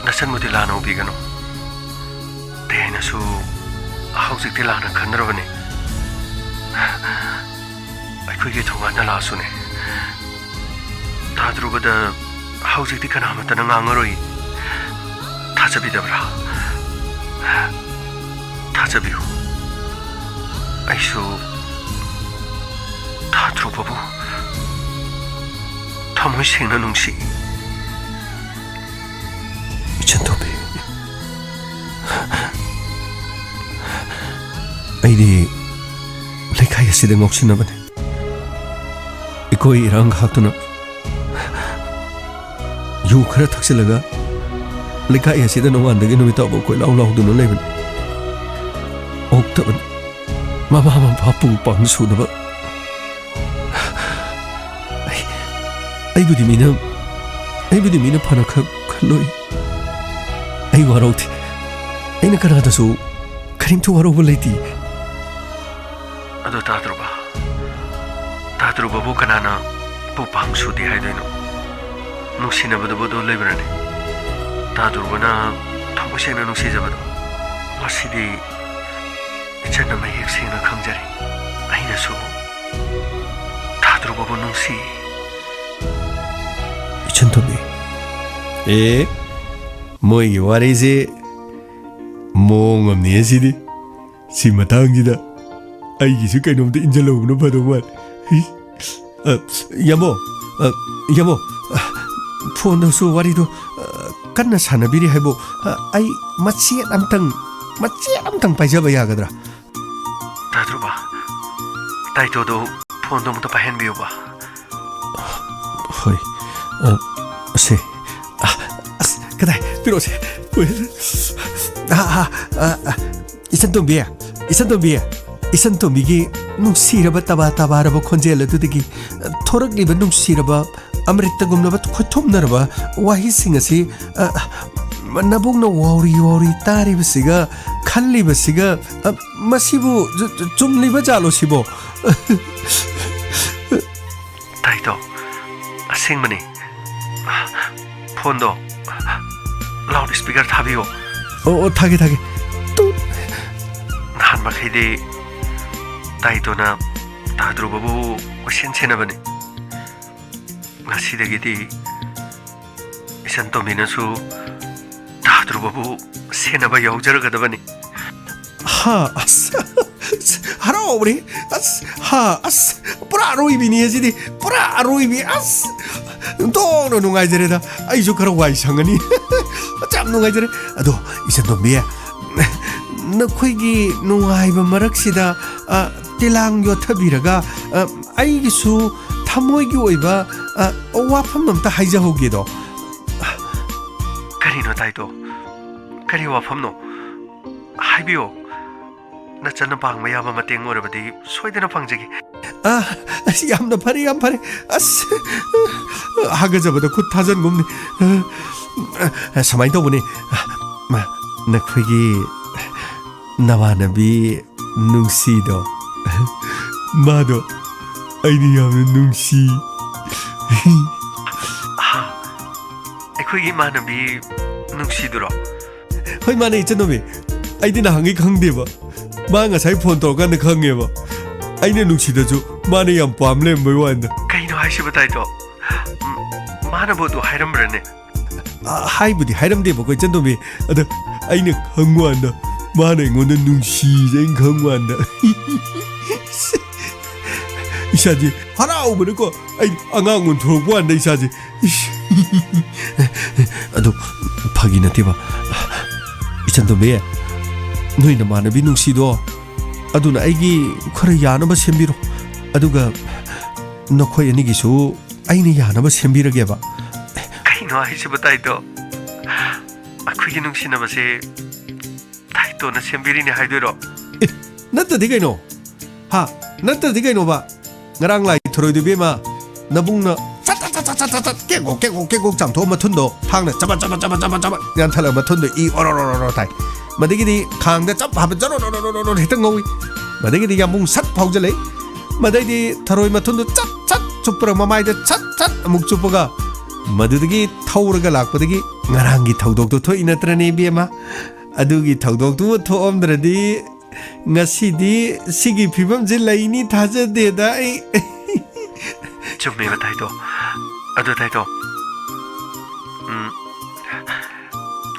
ꯅꯆꯟꯕꯨꯗꯤ ꯂꯥꯟꯅ ꯎꯕꯤꯒꯅꯨ꯫ ꯇꯦꯅꯁꯨ ꯍꯧꯖꯤꯛꯇꯤ ꯂꯥꯟꯅ ꯈꯟꯗ꯭ꯔꯕꯅꯤ꯫ ꯑꯩꯈꯣꯏꯒꯤ ꯊꯣꯡꯒꯥꯟꯗ ꯂꯥꯛꯑꯁꯨꯅꯦ, ꯇꯥ ꯙ꯭ꯔꯨꯕꯗ ꯍꯧꯖꯤꯛꯇꯤ ꯀꯅꯥꯃꯠꯇꯅ ꯉꯥꯡꯉꯔꯣꯏ꯫ ꯊꯥꯖꯕꯤꯗꯕ꯭ꯔꯥ? ꯊꯥꯖꯕꯤꯌꯨ꯫ ꯑꯩꯁꯨ ꯇꯥ ꯙ꯭ꯔꯨꯕꯕꯨ ꯊꯃꯣꯏ ꯁꯦꯡꯅ ꯅꯨꯡꯁꯤ꯫ ꯏꯆꯟ ꯇꯣꯝꯕꯤ, ꯑꯩꯗꯤ ꯂꯩꯀꯥꯏ ꯑꯁꯤꯗ ꯉꯥꯎꯁꯤꯟꯅꯕꯅꯤ꯫ ꯏꯀꯣꯏ ꯏꯔꯥꯡ ꯈꯥꯛꯇꯨꯅ, ꯌꯨ ꯈꯔ ꯊꯛꯆꯤꯜꯂꯒ ꯂꯩꯀꯥꯏ ꯑꯁꯤꯗ ꯅꯣꯡꯉꯥꯟꯗꯒꯤ ꯅꯨꯃꯤꯠ ꯇꯥꯕ ꯀꯣꯏꯂꯥꯎ ꯂꯥꯎꯗꯨꯅ ꯂꯩꯕꯅꯤ꯫ ꯑꯣꯛꯇꯕꯅꯤ꯫ ꯃꯃꯥ ꯃꯄꯥ ꯄꯨ ꯄꯥꯡ ꯁꯨꯗꯕ꯫ ꯑꯩ, ꯑꯩꯕꯨꯗꯤ ꯃꯤꯅ, ꯑꯩꯕꯨꯗꯤ ꯃꯤꯅ ꯐꯅ ꯈ-, ꯈꯜꯂꯣꯏ꯫ ꯑꯩ ꯋꯥꯔꯧꯗꯦ꯫ ꯑꯩꯅ ꯀꯅꯥꯗꯁꯨ ꯀꯔꯤꯝꯇ ꯋꯥꯔꯧꯕ ꯂꯩꯇꯦ꯫ ꯑꯗꯣ ꯇꯥ ꯙ꯭ꯔꯨꯕ, ꯇꯥ ꯙ꯭ꯔꯨꯕꯕꯨ ꯀꯅꯥꯅ ꯄꯨ ꯄꯥꯡ ꯁꯨꯗꯦ ꯍꯥꯏꯗꯣꯏꯅꯣ? ꯅꯨꯡꯁꯤꯅꯕꯗꯨꯕꯨ ꯑꯗꯨ ꯂꯩꯕ꯭ꯔꯅꯦ? ꯇꯥ ꯙ꯭ꯔꯨꯕꯅ ꯊꯃꯣꯏ ꯁꯦꯡꯅ ꯅꯨꯡꯁꯤꯖꯕꯗꯣ ꯉꯁꯤꯗꯤ ꯏꯆꯟꯅ ꯃꯌꯦꯛ ꯁꯦꯡꯅ ꯈꯪꯖꯔꯦ꯫ ꯑꯩꯅꯁꯨ ꯇꯥ ꯙ꯭ꯔꯨꯕꯕꯨ ꯅꯨꯡꯁꯤ꯫ ꯏꯆꯟ ꯇꯣꯝꯕꯤ꯫ ꯑꯦ, ꯃꯣꯏꯒꯤ ꯋꯥꯔꯤꯁꯦ ꯃꯑꯣꯡ ꯑꯃꯅꯤ ꯁꯤꯗꯤ꯫ ꯁꯤ ꯃꯇꯥꯡꯁꯤꯗ ꯑꯩꯒꯤꯁꯨ ꯀꯩꯅꯣꯝꯇ ꯏꯟꯖꯜꯍꯧꯕꯅ ꯐꯗꯧ ꯃꯥꯜꯂꯦ꯫ ꯍꯤ꯫ ꯑ, ꯌꯥꯃꯣ, ꯑ, ꯌꯥꯃꯣ, ꯑ, ꯐꯣꯟꯗꯁꯨ ꯋꯥꯔꯤꯗꯣ, ꯑ, ꯀꯟꯅ ꯁꯥꯟꯅꯕꯤꯔꯤ ꯍꯥꯏꯕꯨ, ꯑ, ꯑꯩ ꯃꯆꯦꯠ ꯑꯝꯇꯪ, ꯃꯆꯦꯠ ꯑꯝꯇꯪ ꯄꯥꯏꯖꯕ ꯌꯥꯒꯗ꯭ꯔꯥ? ꯇꯥ ꯙ꯭ꯔꯨꯕ, ꯇꯥꯏꯇꯣꯗꯣ ꯐꯣꯟꯗꯣ ꯑꯃꯨꯛꯇ ꯄꯥꯏꯍꯟꯕꯤꯌꯨꯕ꯫ ꯍꯣꯏ꯫ ꯑ, ꯑꯁꯦ꯫ ꯑ, ꯑꯁ, ꯀꯗꯥꯏ? ꯄꯤꯔꯛꯑꯣꯁꯦ꯫ ꯍꯣꯏ꯫ ꯑ, ꯑ, ꯑ, ꯑ, ꯏꯆꯟ ꯇꯣꯝꯕꯤ, ꯏꯆꯟ ꯇꯣꯝꯕꯤ, ꯏꯆꯟ ꯇꯣꯝꯕꯤꯒꯤ ꯅꯨꯡꯁꯤꯔꯕ ꯇꯕꯥ ꯇꯕꯥꯔꯕ ꯈꯣꯟꯖꯦꯜ ꯑꯗꯨꯗꯒꯤ ꯊꯣꯔꯛꯂꯤꯕ ꯅꯨꯡꯁꯤꯔꯕ ꯑꯃ꯭ꯔꯤꯇꯒꯨꯝꯂꯕ ꯈꯣꯏꯊꯨꯝꯅꯔꯕ ꯋꯥꯍꯩꯁꯤꯡ ꯑꯁꯤ, ꯑ, ꯅꯕꯨꯛꯅ ꯋꯥꯎꯔꯤ ꯋꯥꯎꯔꯤ ꯇꯥꯔꯤꯕꯁꯤꯒ ꯈꯜꯂꯤꯕꯁꯤꯒ, ꯑ, ꯃꯁꯤꯕꯨ ꯆꯨ-, ꯆꯨ-, ꯆꯨꯝꯂꯤꯕ ꯖꯥꯠꯂꯣ ꯁꯤꯕꯣ? ꯇꯥꯏꯇꯣ, ꯑꯁꯦꯡꯕꯅꯤ꯫ ꯐꯣꯟꯗꯣ ꯂꯥꯎꯗ ꯁ꯭ꯄꯤꯀꯔ ꯊꯥꯕꯤꯌꯣ꯫ ꯑꯣ, ꯑꯣ, ꯊꯥꯒꯦ, ꯊꯥꯒꯦ꯫ ꯇꯨ꯫ ꯅꯍꯥꯟ ꯃꯈꯩꯗꯤ ꯇꯥꯏꯇꯣꯅ ꯇꯥꯗ꯭ꯔꯨꯕꯕꯨ ꯀꯣꯏꯁꯦꯟ ꯁꯦꯟꯅꯕꯅꯤ꯫ ꯉꯁꯤꯗꯒꯤꯗꯤ ꯏꯆꯟ ꯇꯣꯝꯕꯤꯅꯁꯨ ꯇꯥꯗ꯭ꯔꯨꯕꯕꯨ ꯁꯦꯟꯅꯕ ꯌꯥꯎꯖꯔꯒꯗꯕꯅꯤ꯫ ꯍꯥ, ꯑꯁ, ꯍꯔꯥꯎꯕꯅꯤ꯫ ꯑꯁ, ꯍꯥ, ꯑꯁ, ꯄꯨꯔꯥ ꯑꯔꯣꯏꯕꯤꯅꯤ ꯑꯁꯤꯗꯤ꯫ ꯄꯨꯔꯥ ꯑꯔꯣꯏꯕꯤ꯫ ꯑꯁ, ꯑꯣꯟꯊꯣꯛꯅ ꯅꯨꯡꯉꯥꯏꯖꯔꯦꯗ꯫ ꯑꯩꯁꯨ ꯈꯔ ꯋꯥꯏ ꯁꯪꯉꯅꯤ꯫ ꯑꯁ, ꯌꯥꯝ ꯅꯨꯡꯉꯥꯏꯖꯔꯦ꯫ ꯑꯗꯣ, ꯏꯆꯟ ꯇꯣꯝꯕꯤ, ꯅꯈꯣꯏꯒꯤ ꯅꯨꯡꯉꯥꯏꯕ ꯃꯔꯛꯁꯤꯗ, ꯑ, ꯇꯤꯂꯥꯡ ꯌꯣꯠꯊꯕꯤꯔꯒ, ꯑ, ꯑꯩꯒꯤꯁꯨ ꯊꯃꯣꯏꯒꯤ ꯑꯣꯏꯕ, ꯑ, ꯋꯥꯐꯝ ꯑꯝꯇ ꯍꯥꯏꯖꯍꯧꯒꯦꯗꯣ꯫ ꯀꯔꯤꯅꯣ ꯇꯥꯏꯇꯣ? ꯀꯔꯤ ꯋꯥꯐꯝꯅꯣ? ꯍꯥꯏꯕꯤꯌꯣ꯫ ꯅꯆꯟꯅ ꯄꯥꯡꯕ ꯌꯥꯕ ꯃꯇꯦꯡ ꯑꯣꯏꯔꯕꯗꯤ ꯁꯣꯏꯗꯅ ꯄꯥꯡꯖꯒꯦ꯫ ꯑ, ꯑꯁ, ꯌꯥꯝꯅ ꯐꯔꯦ, ꯌꯥꯝ ꯐꯔꯦ꯫ ꯑꯁ, ꯍꯥꯒꯠꯆꯕꯗ ꯈꯨꯠ ꯊꯥꯖꯟꯒꯨꯝꯅꯤ꯫ ꯑ, ꯁꯨꯃꯥꯏꯅ ꯇꯧꯕꯅꯤ꯫ ꯃꯥ, ꯅꯈꯣꯏꯒꯤ ꯅꯃꯥꯟꯅꯕꯤ ꯅꯨꯡꯁꯤꯗꯣ, ꯃꯥꯗꯣ ꯑꯩꯗꯤ ꯌꯥꯝꯅ ꯅꯨꯡꯁꯤ꯫ ꯍꯥ? ꯑꯩꯈꯣꯏꯒꯤ ꯏꯃꯥꯟꯅꯕꯤ ꯅꯨꯡꯁꯤꯗꯨꯔꯣ? ꯍꯣꯏ, ꯃꯥꯅꯦ, ꯏꯆꯟ ꯇꯣꯝꯕꯤ꯫ ꯑꯩꯗꯤ ꯅꯍꯥꯟꯒꯩ ꯈꯪꯗꯦꯕ꯫ ꯃꯥ ꯉꯁꯥꯏ ꯐꯣꯟ ꯇꯧꯔꯀꯥꯟꯗ ꯈꯪꯉꯦꯕ꯫ ꯑꯩꯅ ꯅꯨꯡꯁꯤꯗꯁꯨ ꯃꯥꯅ ꯌꯥꯝ ꯄꯥꯝ ꯂꯩꯔꯝꯕꯩ ꯋꯥꯅꯤꯗ꯫ ꯀꯩꯅꯣ ꯍꯥꯏꯁꯤꯕ, ꯇꯥꯏꯇꯣ? ꯎꯝ, ꯃꯥꯅꯕꯨ ꯑꯗꯨ ꯍꯥꯏꯔꯝꯕ꯭ꯔꯅꯦ? ꯑ, ꯍꯥꯏꯕꯨꯗꯤ ꯍꯥꯏꯔꯝꯗꯦꯕꯀꯣ, ꯏꯆꯟ ꯇꯣꯝꯕꯤ꯫ ꯑꯗ ꯑꯩꯅ ꯈꯪꯕ ꯀꯥꯟꯗ ꯃꯥꯅ ꯑꯩꯉꯣꯟꯗ ꯅꯨꯡꯁꯤꯁꯦ ꯑꯩꯅ ꯈꯪꯕ ꯀꯥꯟꯗ꯫ ꯏꯁꯥꯁꯦ ꯍꯔꯥꯎꯕꯅꯀꯣ ꯑꯩ ꯑꯉꯥꯡ ꯑꯣꯟꯊꯣꯔꯛꯄ ꯀꯥꯟꯗ ꯏꯁꯥꯁꯦ꯫ ꯏꯁ꯫ ꯑꯗꯨ ꯐꯥꯒꯤ ꯅꯠꯇꯦꯕ꯫ ꯏꯆꯟ ꯇꯣꯝꯕꯤ, ꯅꯣꯏ ꯅꯃꯥꯟꯅꯕꯤ ꯅꯨꯡꯁꯤꯗꯣ, ꯑꯗꯨꯅ ꯑꯩꯒꯤ ꯈꯔ ꯌꯥꯅꯕ ꯁꯦꯝꯕꯤꯔꯣ꯫ ꯑꯗꯨꯒ ꯅꯈꯣꯏ ꯑꯅꯤꯒꯤꯁꯨ ꯑꯩꯅ ꯌꯥꯅꯕ ꯁꯦꯝꯕꯤꯔꯒꯦꯕ꯫ ꯀꯩꯅꯣ ꯍꯥꯏꯁꯤꯕ, ꯇꯥꯏꯗꯣ? ꯑꯩꯈꯣꯏꯒꯤ ꯅꯨꯡꯁꯤꯅꯕꯁꯦ ꯇꯥꯏꯇꯣꯅ ꯁꯦꯝꯕꯤꯔꯤꯅꯦ ꯍꯥꯏꯗꯣꯏꯔꯣ? ꯑꯦ, ꯅꯠꯇꯗꯤ ꯀꯩꯅꯣ? ꯍꯥ? ꯅꯠꯇꯗꯤ ꯀꯩꯅꯣꯕ? ꯉꯔꯥꯡ ꯂꯥꯏ ꯊꯔꯣꯏꯗꯨ, ꯏꯕꯦꯝꯃ, ꯅꯕꯨꯡꯅ ꯁꯠ ꯁꯠ ꯁꯠ ꯁꯠ ꯁꯠ ꯁꯠ ꯀꯦꯛ ꯀꯣꯛ, ꯀꯦꯛ ꯀꯣꯛ, ꯀꯦꯛ ꯀꯣꯛ ꯆꯥꯝꯊꯣꯛꯑ ꯃꯊꯨꯟꯗꯣ ꯊꯥꯡꯅ ꯆꯕꯠ ꯆꯕꯠ ꯆꯕꯠ ꯆꯕꯠ ꯆꯕꯠ ꯌꯥꯟꯊꯠꯂꯒ ꯃꯊꯨꯟꯗꯣ ꯏ ꯑꯣꯔꯣ ꯔꯣ ꯔꯣ ꯔꯣ ꯇꯥꯏ꯫ ꯃꯗꯒꯤꯗꯤ ꯈꯥꯡꯗ ꯆꯞ ꯍꯥꯞꯄ ꯖꯔꯣ ꯔꯣ ꯔꯣ ꯔꯣ ꯔꯣ ꯔꯣ ꯍꯦꯛꯇ ꯉꯧꯏ꯫ ꯃꯗꯒꯤꯗꯤ ꯌꯥꯝꯕꯨꯡ ꯁꯠ ꯐꯥꯎꯖꯜꯂꯛꯏ꯫ ꯃꯗꯩꯗꯤ ꯊꯔꯣꯏ ꯃꯊꯨꯟꯗꯨ ꯆꯠ ꯆꯠ ꯆꯨꯞꯄ꯭ꯔ ꯃꯃꯥꯏꯗ ꯆꯠ ꯆꯠ ꯑꯃꯨꯛ ꯆꯨꯞꯄꯒ ꯃꯗꯨꯗꯒꯤ ꯊꯧꯔꯒ ꯂꯥꯛꯄꯗꯒꯤ ꯉꯔꯥꯡꯒꯤ ꯊꯧꯗꯣꯛꯇꯣ ꯊꯣꯛꯏ ꯅꯠꯇ꯭ꯔꯅꯦ ꯏꯕꯦꯝꯃ? ꯑꯗꯨꯒꯤ ꯊꯧꯗꯣꯛꯇꯨ ꯊꯣꯛꯑꯝꯗ꯭ꯔꯗꯤ ꯉꯁꯤꯗꯤ ꯁꯤꯒꯤ ꯐꯤꯕꯝꯁꯦ ꯂꯩꯅꯤ ꯊꯥꯖꯗꯦꯗ ꯑꯩ꯫ ꯆꯨꯝꯃꯦꯕ ꯇꯥꯏꯇꯣ꯫ ꯑꯗꯨ ꯇꯥꯏꯇꯣ, ꯎꯝ,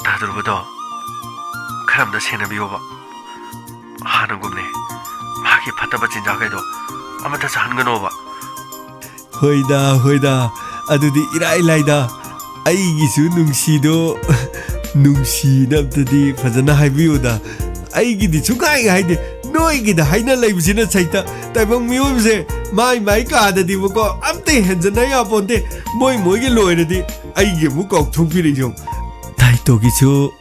ꯇꯥꯗ꯭ꯔꯨꯕꯗꯣ ꯈꯔ ꯑꯝꯇ ꯁꯦꯟꯅꯕꯤꯌꯣꯕ꯫ ꯍꯥꯟꯅꯒꯨꯝꯅꯦ, ꯃꯥꯒꯤ ꯐꯠꯇꯕ ꯆꯤꯟꯖꯥꯛꯈꯩꯗꯣ ꯑꯃꯠꯇ ꯆꯥꯍꯟꯒꯅꯣꯕ꯫ ꯍꯣꯏꯗ, ꯍꯣꯏꯗ, ꯑꯗꯨꯗꯤ ꯏꯔꯥꯏ ꯂꯥꯏꯗ꯫ ꯑꯩꯒꯤꯁꯨ ꯅꯨꯡꯁꯤꯗꯣ ꯅꯨꯡꯁꯤꯅ ꯑꯝꯇꯗꯤ ꯐꯖꯅ ꯍꯥꯏꯕꯤꯌꯨꯗ꯫ ꯑꯩꯒꯤꯗꯤ ꯁꯨꯡꯍꯥꯏ ꯍꯥꯏꯗꯦ꯫ ꯅꯣꯏꯒꯤꯗ ꯍꯥꯏꯅ ꯂꯩꯕꯁꯤꯅ ꯁꯩꯇ꯫ ꯇꯥꯏꯕꯪ ꯃꯤꯑꯣꯏꯕꯁꯦ ꯃꯥꯏ ꯃꯥꯏ ꯀꯥꯗꯗꯤꯕꯀꯣ ꯑꯝꯇ ꯍꯦꯟꯖꯟꯅ ꯌꯥꯄꯣꯟꯇꯦ꯫ ꯃꯣꯏ ꯃꯣꯏꯒꯤ ꯂꯣꯏꯔꯗꯤ ꯑꯩꯒꯤ ꯑꯃꯨꯛ ꯀꯥꯎꯊꯣꯛꯄꯤꯔꯛꯏꯁꯦ ꯌꯦꯡꯉꯨ꯫ ꯇꯥꯏꯇꯣꯒꯤꯁꯨ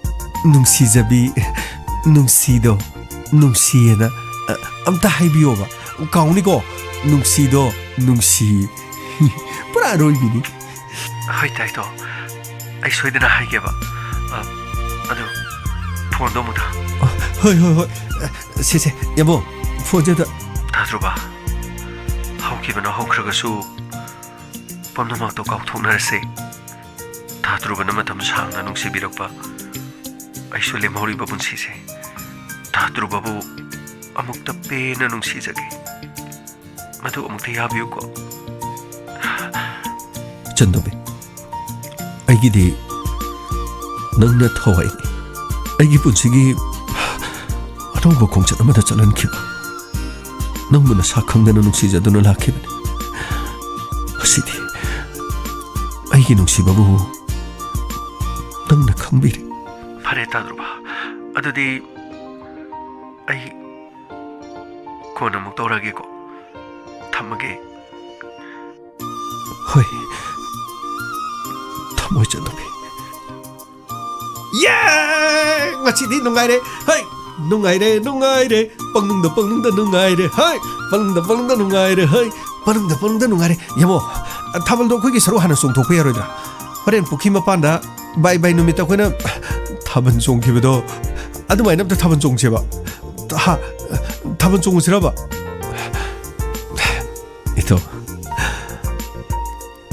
ꯅꯨꯡꯁꯤꯖꯕꯤ, ꯅꯨꯡꯁꯤꯗꯣ, ꯅꯨꯡꯁꯤꯌꯦꯅ, ꯑ, ꯑꯝꯇ ꯍꯥꯏꯕꯤꯌꯣꯕ꯫ ꯀꯥꯎꯅꯤꯀꯣ, ꯅꯨꯡꯁꯤꯗꯣ, ꯅꯨꯡꯁꯤ꯫ ꯄꯨꯔꯥ ꯑꯔꯣꯏꯕꯤꯅꯤ꯫ ꯍꯣꯏ, ꯇꯥꯏꯇꯣ꯫ ꯑꯩ ꯁꯣꯏꯗꯅ ꯍꯥꯏꯒꯦꯕ꯫ ꯑ, ꯑꯗꯨ ꯐꯣꯟꯗꯣ ꯑꯃꯨꯛꯇ꯫ ꯑ, ꯍꯣꯏ, ꯍꯣꯏ, ꯍꯣꯏ꯫ ꯑ, ꯁꯦ, ꯁꯦ, ꯌꯥꯝꯕꯨꯡ, ꯐꯣꯟꯁꯦ ꯑꯝꯇ꯫ ꯇꯥꯗ꯭ꯔꯣꯕ? ꯍꯧꯈꯤꯕꯅ ꯍꯧꯈ꯭ꯔꯒꯁꯨ ꯄꯨꯝꯅꯃꯛꯇꯣ ꯀꯥꯎꯊꯣꯛꯅꯔꯁꯦ꯫ ꯊꯥꯗ꯭ꯔꯨꯕꯅ ꯃꯇꯝ ꯁꯥꯡꯅ ꯅꯨꯡꯁꯤꯕꯤꯔꯛꯄ ꯑꯩꯁꯨ ꯂꯦꯝꯍꯧꯔꯤꯕ ꯄꯨꯟꯁꯤꯁꯦ ꯊꯥꯗ꯭ꯔꯨꯕꯕꯨ ꯑꯃꯨꯛꯇ ꯄꯦꯟꯅ ꯅꯨꯡꯁꯤꯖꯒꯦ꯫ ꯃꯗꯨ ꯑꯃꯨꯛꯇ ꯌꯥꯕꯤꯌꯨꯀꯣ꯫ ꯆꯟꯗꯣꯕꯤ, ꯑꯩꯒꯤꯗꯤ ꯅꯪꯅ ꯊꯋꯥꯏꯅꯤ꯫ ꯑꯩꯒꯤ ꯄꯨꯟꯁꯤꯒꯤ ꯑꯅꯧꯕ ꯈꯣꯡꯆꯠ ꯑꯃꯗ ꯆꯠꯍꯟꯈꯤꯕ꯫ ꯅꯪꯕꯨ ꯅꯁꯥ ꯈꯪꯗꯅ ꯅꯨꯡꯁꯤꯖꯗꯨꯅ ꯂꯥꯛꯈꯤꯕꯅꯤ꯫ ꯉꯁꯤꯗꯤ ꯑꯩꯒꯤ ꯅꯨꯡꯁꯤꯕꯕꯨ ꯅꯪꯅ ꯈꯪꯕꯤꯔꯦ꯫ ꯐꯔꯦ ꯇꯥꯗ꯭ꯔꯨꯕ, ꯑꯗꯨꯗꯤ ꯑꯩ ꯀꯣꯟꯅ ꯑꯃꯨꯛ ꯇꯧꯔꯛꯑꯒꯦꯀꯣ꯫ ꯊꯝꯃꯒꯦ꯫ ꯍꯣꯏ, ꯊꯝꯃꯣꯏ ꯆꯟꯗꯣꯕꯤ꯫ ꯌꯦ! ꯉꯁꯤꯗꯤ ꯅꯨꯡꯉꯥꯏꯔꯦ꯫ ꯍꯩ! ꯅꯨꯡꯉꯥꯏꯔꯦ, ꯅꯨꯡꯉꯥꯏꯔꯦ꯫ ꯄꯪꯅꯨꯡꯗ, ꯄꯪꯅꯨꯡꯗ ꯅꯨꯡꯉꯥꯏꯔꯦ꯫ ꯍꯩ! ꯄꯪꯅꯨꯡꯗ, ꯄꯪꯅꯨꯡꯗ ꯅꯨꯡꯉꯥꯏꯔꯦ꯫ ꯍꯩ! ꯄꯪꯅꯨꯡꯗ, ꯄꯪꯅꯨꯡꯗ ꯅꯨꯡꯉꯥꯏꯔꯦ꯫ ꯌꯦꯡꯉꯣ, ꯊꯥꯕꯜꯗꯣ ꯑꯩꯈꯣꯏꯒꯤ ꯁꯔꯨꯛ ꯍꯥꯟꯅ ꯆꯣꯡꯊꯣꯛꯄ ꯌꯥꯔꯣꯏꯗ꯭ꯔꯥ? ꯍꯣꯔꯦꯟ ꯄꯨꯈ꯭ꯔꯤ ꯃꯄꯥꯟꯗ ꯕꯥꯏ ꯕꯥꯏ ꯅꯨꯃꯤꯠꯇ ꯑꯩꯈꯣꯏꯅ ꯊꯥꯕꯜ ꯆꯣꯡꯈꯤꯕꯗꯣ, ꯑꯗꯨꯃꯥꯏꯅ ꯑꯝꯇ ꯊꯥꯕꯜ ꯆꯣꯡꯁꯦꯕ꯫ ꯍꯥ? ꯊꯥꯕꯜ ꯆꯣꯡꯉꯨꯁꯤꯔꯕ?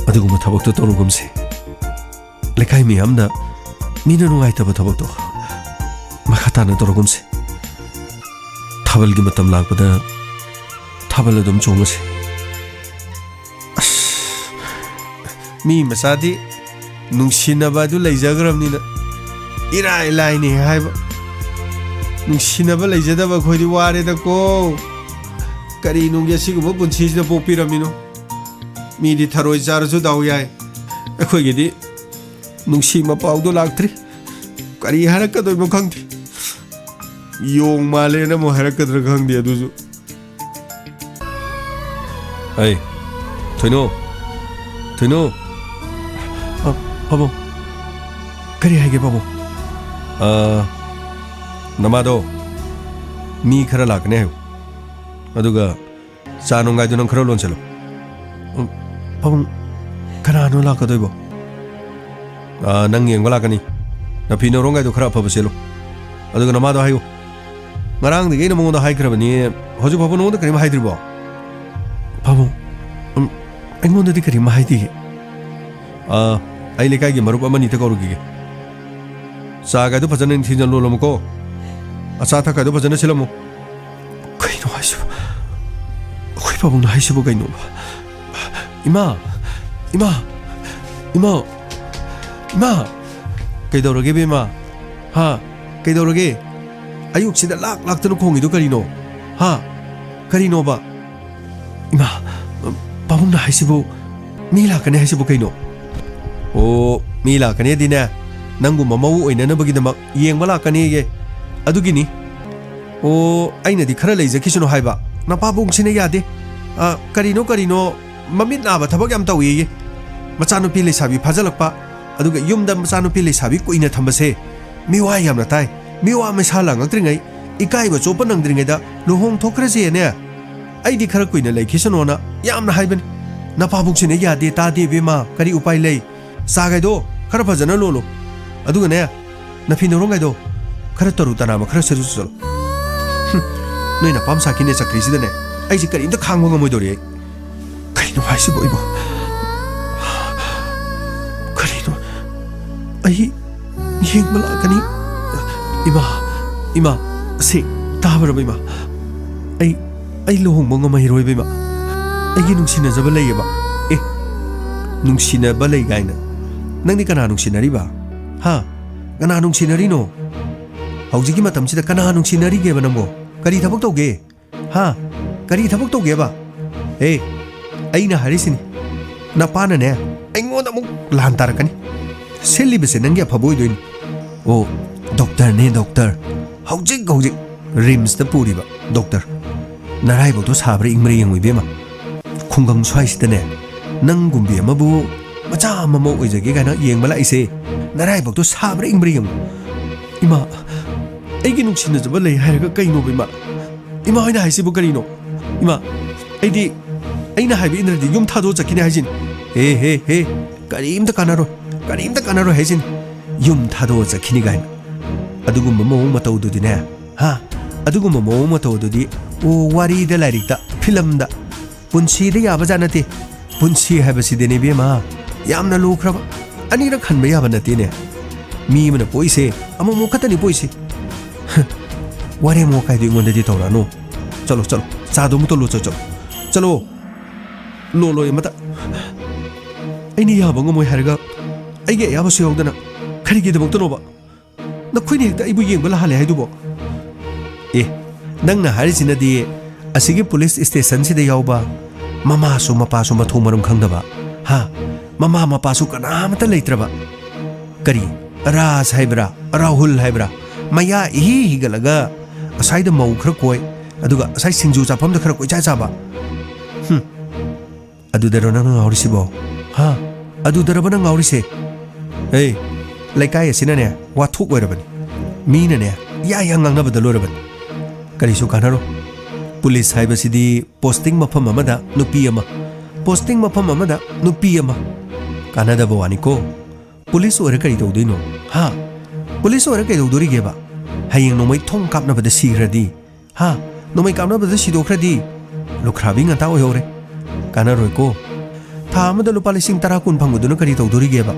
ꯑꯗꯨꯒꯨꯝꯕ ꯊꯕꯛꯇꯣ ꯇꯧꯔꯒꯨꯝꯁꯦ꯫ ꯂꯩꯀꯥꯏ ꯃꯤꯌꯥꯝꯅ ꯃꯤꯅ ꯅꯨꯡꯉꯥꯏꯇꯕ ꯊꯕꯛꯇꯣ ꯃꯈꯥ ꯇꯥꯅ ꯇꯧꯔꯒꯨꯝꯁꯦ꯫ ꯊꯥꯕꯜꯒꯤ ꯃꯇꯝ ꯂꯥꯛꯄꯗ ꯊꯥꯕꯜ ꯑꯗꯨꯝ ꯆꯣꯡꯉꯁꯦ꯫ ꯑꯁ, ꯃꯤ ꯃꯆꯥꯗꯤ ꯅꯨꯡꯁꯤꯅꯕ ꯑꯗꯨ ꯂꯩꯖꯈ꯭ꯔꯕꯅꯤꯅ ꯏꯔꯥꯏ ꯂꯥꯏꯅꯤ ꯍꯥꯏꯕ꯫ ꯅꯨꯡꯁꯤꯅꯕ ꯂꯩꯖꯗꯕ ꯑꯩꯈꯣꯏꯗꯤ ꯋꯥꯔꯦꯗꯀꯣ꯫ ꯀꯔꯤ ꯅꯨꯡꯒꯤ ꯑꯁꯤꯒꯨꯝꯕ ꯄꯨꯟꯁꯤꯁꯤꯗ ꯄꯣꯛꯄꯤꯔꯝꯃꯤꯅꯣ? ꯃꯤꯗꯤ ꯊꯔꯣꯏ ꯆꯥꯔꯁꯨ ꯗꯥꯎ ꯌꯥꯏ, ꯑꯩꯈꯣꯏꯒꯤꯗꯤ ꯅꯨꯡꯁꯤ ꯃꯄꯥꯎꯗꯣ ꯂꯥꯛꯇ꯭ꯔꯤ꯫ ꯀꯔꯤ ꯍꯥꯏꯔꯛꯀꯗꯣꯏꯅꯣ ꯈꯪꯗꯦ꯫ ꯌꯣꯡ ꯃꯥꯜꯂꯦꯅ ꯑꯃꯨꯛ ꯍꯥꯏꯔꯛꯀꯗ꯭ꯔꯥ ꯈꯪꯗꯦ ꯑꯗꯨꯁꯨ꯫ ꯑꯩ, ꯊꯣꯏꯅꯨ, ꯊꯣꯏꯅꯨ꯫ ꯑ, ꯄꯥꯕꯨꯡ꯫ ꯀꯔꯤ ꯍꯥꯏꯒꯦ ꯄꯥꯕꯨꯡ? ꯑ, ꯅꯃꯥꯗꯣ ꯃꯤ ꯈꯔ ꯂꯥꯛꯀꯅꯤ ꯍꯥꯏꯌꯨ꯫ ꯑꯗꯨꯒ ꯆꯥ ꯅꯨꯡꯒꯥꯏꯗꯨ ꯅꯪ ꯈꯔ ꯂꯣꯟꯁꯤꯜꯂꯣ꯫ ꯎꯝ, ꯄꯥꯕꯨꯡ, ꯀꯅꯥꯅꯣ ꯂꯥꯛꯀꯗꯣꯏꯕꯣ? ꯑ, ꯅꯪ ꯌꯦꯡꯕ ꯂꯥꯛꯀꯅꯤ꯫ ꯅꯐꯤ ꯅꯔꯣꯡꯒꯥꯏꯗꯣ ꯈꯔ ꯑꯐꯕ ꯁꯦꯠꯂꯨ꯫ ꯑꯗꯨꯒ ꯅꯃꯥꯗꯣ ꯍꯥꯏꯌꯨ꯫ ꯉꯔꯥꯡꯗꯒꯤ ꯑꯩꯅ ꯃꯉꯣꯟꯗ ꯍꯥꯏꯈ꯭ꯔꯕꯅꯤ, ꯍꯧꯖꯤꯛ ꯐꯥꯎꯕ ꯅꯉꯣꯟꯗ ꯀꯔꯤꯝ ꯍꯥꯏꯗ꯭ꯔꯤꯕꯣ? ꯄꯥꯕꯨꯡ, ꯎꯝ, ꯑꯩꯉꯣꯟꯗꯗꯤ ꯀꯔꯤꯝ ꯍꯥꯏꯗꯤꯌꯦ꯫ ꯑ, ꯑꯩ ꯂꯩꯀꯥꯏꯒꯤ ꯃꯔꯨꯞ ꯑꯃꯅꯤꯇ ꯀꯧꯔꯨꯈꯤꯒꯦ꯫ ꯆꯥꯒꯗꯣ ꯐꯖꯅ ꯅꯤꯡꯊꯤꯅ ꯂꯣꯜꯂꯝꯃꯨꯀꯣ꯫ ꯑꯆꯥ ꯑꯊꯛꯀꯗꯣ ꯐꯖꯅ ꯁꯤꯜꯂꯝꯃꯨ꯫ ꯀꯩꯅꯣ ꯍꯥꯏꯁꯤꯕꯣ? ꯑꯩꯈꯣꯏ ꯄꯥꯕꯨꯡꯅ ꯍꯥꯏꯁꯤꯕꯨ ꯀꯩꯅꯣꯕ? ꯏꯃꯥ! ꯏꯃꯥ! ꯏꯃꯥ! ꯏꯃꯥ! ꯀꯩꯗꯧꯔꯒꯦ, ꯕꯦꯝꯃ? ꯍꯥ? ꯀꯩꯗꯧꯔꯒꯦ? ꯑꯌꯨꯛꯁꯤꯗ ꯂꯥꯛ ꯂꯥꯛꯇꯅ ꯈꯣꯡꯉꯤꯗꯣ ꯀꯔꯤꯅꯣ? ꯍꯥ? ꯀꯔꯤꯅꯣꯕ? ꯏꯃꯥ, ꯄꯥꯕꯨꯡꯅ ꯍꯥꯏꯁꯤꯕꯨ ꯃꯤ ꯂꯥꯛꯀꯅꯤ ꯍꯥꯏꯁꯤꯕꯨ ꯀꯩꯅꯣ? ꯑꯣ, ꯃꯤ ꯂꯥꯛꯀꯅꯤꯗꯤꯅꯦ, ꯅꯪꯒꯨꯝꯕ ꯃꯧ ꯑꯣꯏꯅꯅꯕꯒꯤꯗꯃꯛ ꯌꯦꯡꯕ ꯂꯥꯛꯀꯅꯤꯌꯦ꯫ ꯑꯗꯨꯒꯤꯅꯤ꯫ ꯑꯣ, ꯑꯩꯅꯗꯤ ꯈꯔ ꯂꯩꯖꯈꯤꯁꯅꯨ ꯍꯥꯏꯕ꯫ ꯅꯄꯥꯕꯨꯡꯁꯤꯅ ꯌꯥꯗꯦ꯫ ꯑ, ꯀꯔꯤꯅꯣ ꯀꯔꯤꯅꯣ, ꯃꯃꯤꯠ ꯅꯥꯕ ꯊꯕꯛ ꯌꯥꯝ ꯇꯧꯏꯌꯦ꯫ ꯃꯆꯥꯅꯨꯄꯤ ꯂꯩꯁꯥꯕꯤ ꯐꯥꯖꯤꯜꯂꯛꯄ, ꯑꯗꯨꯒ ꯌꯨꯝꯗ ꯃꯆꯥꯅꯨꯄꯤ ꯂꯩꯁꯥꯕꯤ ꯀꯨꯏꯅ ꯊꯝꯕꯁꯦ ꯃꯤꯋꯥ ꯌꯥꯝꯅ ꯇꯥꯏ꯫ ꯃꯤꯋꯥ ꯃꯩꯁꯥ ꯂꯥꯡꯉꯛꯇ꯭ꯔꯤꯉꯩ, ꯏꯀꯥꯏꯕ ꯆꯣꯞꯄ ꯅꯪꯗ꯭ꯔꯤꯉꯩꯗ ꯂꯨꯍꯣꯡ ꯊꯣꯛꯈ꯭ꯔꯁꯦꯅꯦ꯫ ꯑꯩꯗꯤ ꯈꯔ ꯀꯨꯏꯅ ꯂꯩꯈꯤꯁꯅꯣꯅ ꯌꯥꯝꯅ ꯍꯥꯏꯕꯅꯤ꯫ ꯅꯄꯥꯕꯨꯡꯁꯤꯅ ꯌꯥꯗꯦ ꯇꯥꯗꯦ ꯏꯕꯦꯝꯃ, ꯀꯔꯤ ꯎꯄꯥꯏ ꯂꯩ? ꯆꯥꯒꯩꯗꯣ ꯈꯔ ꯐꯖꯅ ꯂꯣꯜꯂꯣ꯫ ꯑꯗꯨꯒꯅꯦ, ꯅꯐꯤ ꯅꯔꯣꯡꯒꯩꯗꯣ ꯈꯔ ꯇꯔꯨ ꯇꯅꯥꯟꯕ ꯈꯔ ꯁꯦꯠꯂꯨ ꯆꯠꯂꯣ꯫ ꯍꯨꯝ, ꯅꯣꯏ ꯅꯄꯥꯝ ꯁꯥꯈꯤꯅꯦ ꯆꯀ꯭ꯔꯤꯁꯤꯗꯅꯦ ꯑꯩꯁꯦ ꯀꯔꯤꯝꯇ ꯈꯥꯡꯕ ꯉꯝꯃꯣꯏꯗꯧꯔꯤ ꯑꯩ꯫ ꯀꯩꯅꯣ ꯍꯥꯏꯁꯤꯕꯣ ꯑꯩꯕꯣ? ꯀꯔꯤꯅꯣ? ꯑꯩ ꯌꯦꯡꯕ ꯂꯥꯛꯀꯅꯤ? ꯏꯃꯥ, ꯏꯃꯥ, ꯑꯁꯤ ꯇꯥꯕ꯭ꯔꯕ ꯏꯃꯥ? ꯑꯩ, ꯑꯩ ꯂꯨꯍꯣꯡꯕ ꯉꯝꯃꯩꯔꯣꯏꯕ ꯏꯃꯥ꯫ ꯑꯩꯒꯤ ꯅꯨꯡꯁꯤꯅꯖꯕ ꯂꯩꯌꯦꯕ꯫ ꯑꯦ, ꯅꯨꯡꯁꯤꯅꯕ ꯂꯩ ꯀꯥꯏꯅ? ꯅꯪꯗꯤ ꯀꯅꯥ ꯅꯨꯡꯁꯤꯅꯔꯤꯕ? ꯍꯥ? ꯀꯅꯥ ꯅꯨꯡꯁꯤꯅꯔꯤꯅꯣ? ꯍꯧꯖꯤꯛꯀꯤ ꯃꯇꯝꯁꯤꯗ ꯀꯅꯥ ꯅꯨꯡꯁꯤꯅꯔꯤꯒꯦꯕ ꯅꯪꯕꯣ? ꯀꯔꯤ ꯊꯕꯛ ꯇꯧꯒꯦ? ꯍꯥ? ꯀꯔꯤ ꯊꯕꯛ ꯇꯧꯒꯦꯕ? ꯑꯦ, ꯑꯩꯅ ꯍꯥꯏꯔꯤꯁꯤꯅꯤ꯫ ꯅꯄꯥꯅꯅꯦ, ꯑꯩꯉꯣꯟꯗ ꯑꯃꯨꯛ ꯂꯥꯟ ꯇꯥꯔꯛꯀꯅꯤ꯫ ꯁꯤꯜꯂꯤꯕꯁꯦ ꯅꯪꯒꯤ ꯑꯐꯕ ꯑꯣꯏꯗꯣꯏꯅꯤ꯫ ꯑꯣ, ꯗꯣꯛꯇꯔꯅꯦ, ꯗꯣꯛꯇꯔ꯫ ꯍꯧꯖꯤꯛ ꯍꯧꯖꯤꯛ ꯔꯤꯝꯁꯇ ꯄꯨꯔꯤꯕ ꯗꯣꯛꯇꯔ꯫ ꯅꯔꯥꯏꯕꯛꯇꯣ ꯁꯥꯕ꯭ꯔꯥ ꯏꯪꯕ꯭ꯔꯥ ꯌꯦꯡꯉꯨ ꯏꯕꯦꯝꯃ꯫ ꯈꯨꯡꯒꯪ ꯁ꯭ꯋꯥꯏꯁꯤꯗꯅꯦ, ꯅꯪꯒꯨꯝꯕꯤ ꯑꯃꯕꯨ ꯃꯆꯥ ꯑꯃ ꯃꯧ ꯑꯣꯏꯖꯒꯦ ꯀꯥꯏꯅ ꯌꯦꯡꯕ ꯂꯥꯛꯏꯁꯦ꯫ ꯅꯔꯥꯏꯕꯛꯇꯣ ꯁꯥꯕ꯭ꯔꯥ ꯏꯪꯕ꯭ꯔꯥ ꯌꯦꯡꯉꯨ꯫ ꯏꯃꯥ, ꯑꯩꯒꯤ ꯅꯨꯡꯁꯤꯅꯖꯕ ꯂꯩ ꯍꯥꯏꯔꯒ ꯀꯩꯅꯣꯕ ꯏꯃꯥ? ꯏꯃꯥ ꯍꯣꯏꯅ ꯍꯥꯏꯁꯤꯕꯨ ꯀꯔꯤꯅꯣ? ꯏꯃꯥ, ꯑꯩꯗꯤ ꯑꯩꯅ ꯍꯥꯏꯕ ꯏꯟꯗ꯭ꯔꯗꯤ ꯌꯨꯝ ꯊꯥꯗꯣꯛꯑ ꯆꯠꯈꯤꯅꯤ ꯍꯥꯏꯁꯤꯅꯤ꯫ ꯍꯦ, ꯍꯦ, ꯍꯦ, ꯀꯔꯤꯝꯇ ꯀꯥꯟꯅꯔꯣꯏ, ꯀꯔꯤꯝꯇ ꯀꯥꯟꯅꯔꯣꯏ ꯍꯥꯏꯁꯤꯅꯤ꯫ ꯌꯨꯝ ꯊꯥꯗꯣꯛꯑ ꯆꯠꯈꯤꯅꯤ ꯀꯥꯏꯅ꯫ ꯑꯗꯨꯒꯨꯝꯕ ꯃꯑꯣꯡ ꯃꯇꯧꯗꯨꯗꯤꯅꯦ, ꯍꯥ? ꯑꯗꯨꯒꯨꯝꯕ ꯃꯑꯣꯡ ꯃꯇꯧꯗꯨꯗꯤ, ꯑꯣ, ꯋꯥꯔꯤꯗ, ꯂꯥꯏꯔꯤꯛꯇ, ꯐꯤꯂꯝꯗ, ꯄꯨꯟꯁꯤꯗ ꯌꯥꯕꯖꯥꯠ ꯅꯠꯇꯦ꯫ ꯄꯨꯟꯁꯤ ꯍꯥꯏꯕꯁꯤꯗꯤꯅꯦ ꯏꯕꯦꯝꯃ, ꯌꯥꯝꯅ ꯂꯨꯈ꯭ꯔꯕ, ꯑꯅꯤꯔꯛ ꯍꯟꯕ ꯌꯥꯕ ꯅꯠꯇꯦꯅꯦ꯫ ꯃꯤ ꯑꯃꯅ ꯄꯣꯛꯏꯁꯦ ꯑꯃꯨꯛꯃꯨꯛ ꯈꯛꯇꯅꯤ ꯄꯣꯛꯏꯁꯦ꯫ ꯋꯥꯔꯦꯝ ꯋꯥꯀꯥꯏꯗꯣ ꯑꯩꯉꯣꯟꯗꯗꯤ ꯇꯧꯔꯛꯑꯅꯨ꯫ ꯆꯠꯂꯣ, ꯆꯠꯂꯣ, ꯆꯥꯗꯣ ꯑꯃꯨꯛꯇ ꯂꯣꯠꯆꯣ, ꯆꯠꯂꯣ꯫ ꯆꯠꯂꯣ꯫ ꯂꯣꯜꯂꯣꯏ ꯑꯃꯇ꯫ ꯑꯩꯅ ꯌꯥꯕ ꯉꯝꯃꯣꯏ ꯍꯥꯏꯔꯒ ꯑꯩꯒꯤ ꯑꯌꯥꯕꯁꯨ ꯌꯥꯎꯗꯅ ꯀꯔꯤꯒꯤꯗꯃꯛꯇꯅꯣꯕ? ꯅꯈꯣꯏꯅ ꯍꯦꯛꯇ ꯑꯩꯕꯨ ꯌꯦꯡꯕ ꯂꯥꯛꯍꯜꯂꯦ ꯍꯥꯏꯗꯨꯕꯣ? ꯑꯦ, ꯅꯪꯅ ꯍꯥꯏꯔꯤꯁꯤꯅꯗꯤ ꯑꯁꯤꯒꯤ ꯄꯨꯂꯤꯁ ꯁ꯭ꯇꯦꯁꯟꯁꯤꯗ ꯌꯥꯎꯕ ꯃꯃꯥꯁꯨ ꯃꯄꯥꯁꯨ ꯃꯊꯣꯡ ꯃꯔꯝ ꯈꯪꯗꯕ, ꯍꯥ? ꯃꯃꯥ ꯃꯄꯥꯁꯨ ꯀꯅꯥꯃꯠꯇ ꯂꯩꯇ꯭ꯔꯕ, ꯀꯔꯤ, ꯔꯥꯖ ꯍꯥꯏꯕ꯭ꯔꯥ, ꯔꯥꯍꯨꯜ ꯍꯥꯏꯕ꯭ꯔꯥ, ꯃꯌꯥ ꯏꯍꯤ ꯍꯤꯒꯠꯂꯒ ꯑꯁ꯭ꯋꯥꯏꯗ ꯃꯧ ꯈꯔ ꯀꯣꯏ, ꯑꯗꯨꯒ ꯑꯁ꯭ꯋꯥꯏ ꯁꯤꯡꯖꯨ ꯆꯥꯐꯝꯗ ꯈꯔ ꯀꯣꯏꯆꯥ ꯆꯥꯕ? ꯍꯨꯝ, ꯑꯗꯨꯗꯔꯣ ꯅꯪꯅ ꯉꯥꯎꯔꯤꯁꯤꯕꯣ? ꯍꯥ? ꯑꯗꯨꯗꯔꯕ ꯅꯪ ꯉꯥꯎꯔꯤꯁꯦ? ꯑꯦ, ꯂꯩꯀꯥꯏ ꯑꯁꯤꯅꯅꯦ ꯋꯥꯊꯣꯛ ꯑꯣꯏꯔꯕꯅꯤ꯫ ꯃꯤꯅꯅꯦ ꯏꯌꯥ ꯏꯌꯥ ꯉꯥꯡꯅꯕꯗ ꯂꯣꯏꯔꯕꯅꯤ꯫ ꯀꯔꯤꯁꯨ ꯀꯥꯟꯅꯔꯣꯏ꯫ ꯄꯨꯂꯤꯁ ꯍꯥꯏꯕꯁꯤꯗꯤ ꯄꯣꯁꯇꯤꯡ ꯃꯐꯝ ꯑꯃꯗ ꯅꯨꯄꯤ ꯑꯃ, ꯄꯣꯁꯇꯤꯡ ꯃꯐꯝ ꯑꯃꯗ ꯅꯨꯄꯤ ꯑꯃ꯫ ꯀꯥꯟꯅꯗꯕ ꯋꯥꯅꯤꯀꯣ꯫ ꯄꯨꯂꯤꯁ ꯑꯣꯏꯔ ꯀꯔꯤ ꯇꯧꯗꯣꯏꯅꯣ? ꯍꯥ? ꯄꯨꯂꯤꯁ ꯑꯣꯏꯔ ꯀꯩꯗꯧꯗꯣꯔꯤꯒꯦꯕ? ꯍꯌꯦꯡ ꯅꯣꯡꯃꯩ ꯊꯣꯡ ꯀꯥꯞꯅꯕꯗ ꯁꯤꯈ꯭ꯔꯗꯤ? ꯍꯥ? ꯅꯣꯡꯃꯩ ꯀꯥꯞꯅꯕꯗ ꯁꯤꯗꯣꯛꯈ꯭ꯔꯗꯤ? ꯂꯨꯈ꯭ꯔꯥꯕꯤ ꯉꯟꯇꯥ ꯑꯣꯏꯍꯧꯔꯦ꯫ ꯀꯥꯟꯅꯔꯣꯏꯀꯣ꯫ ꯊꯥ ꯑꯃꯗ ꯂꯨꯄꯥ ꯂꯤꯁꯤꯡ ꯇꯔꯥ ꯀꯨꯟ ꯐꯪꯕꯗꯨꯅ ꯀꯔꯤ ꯇꯧꯗꯣꯔꯤꯒꯦꯕ?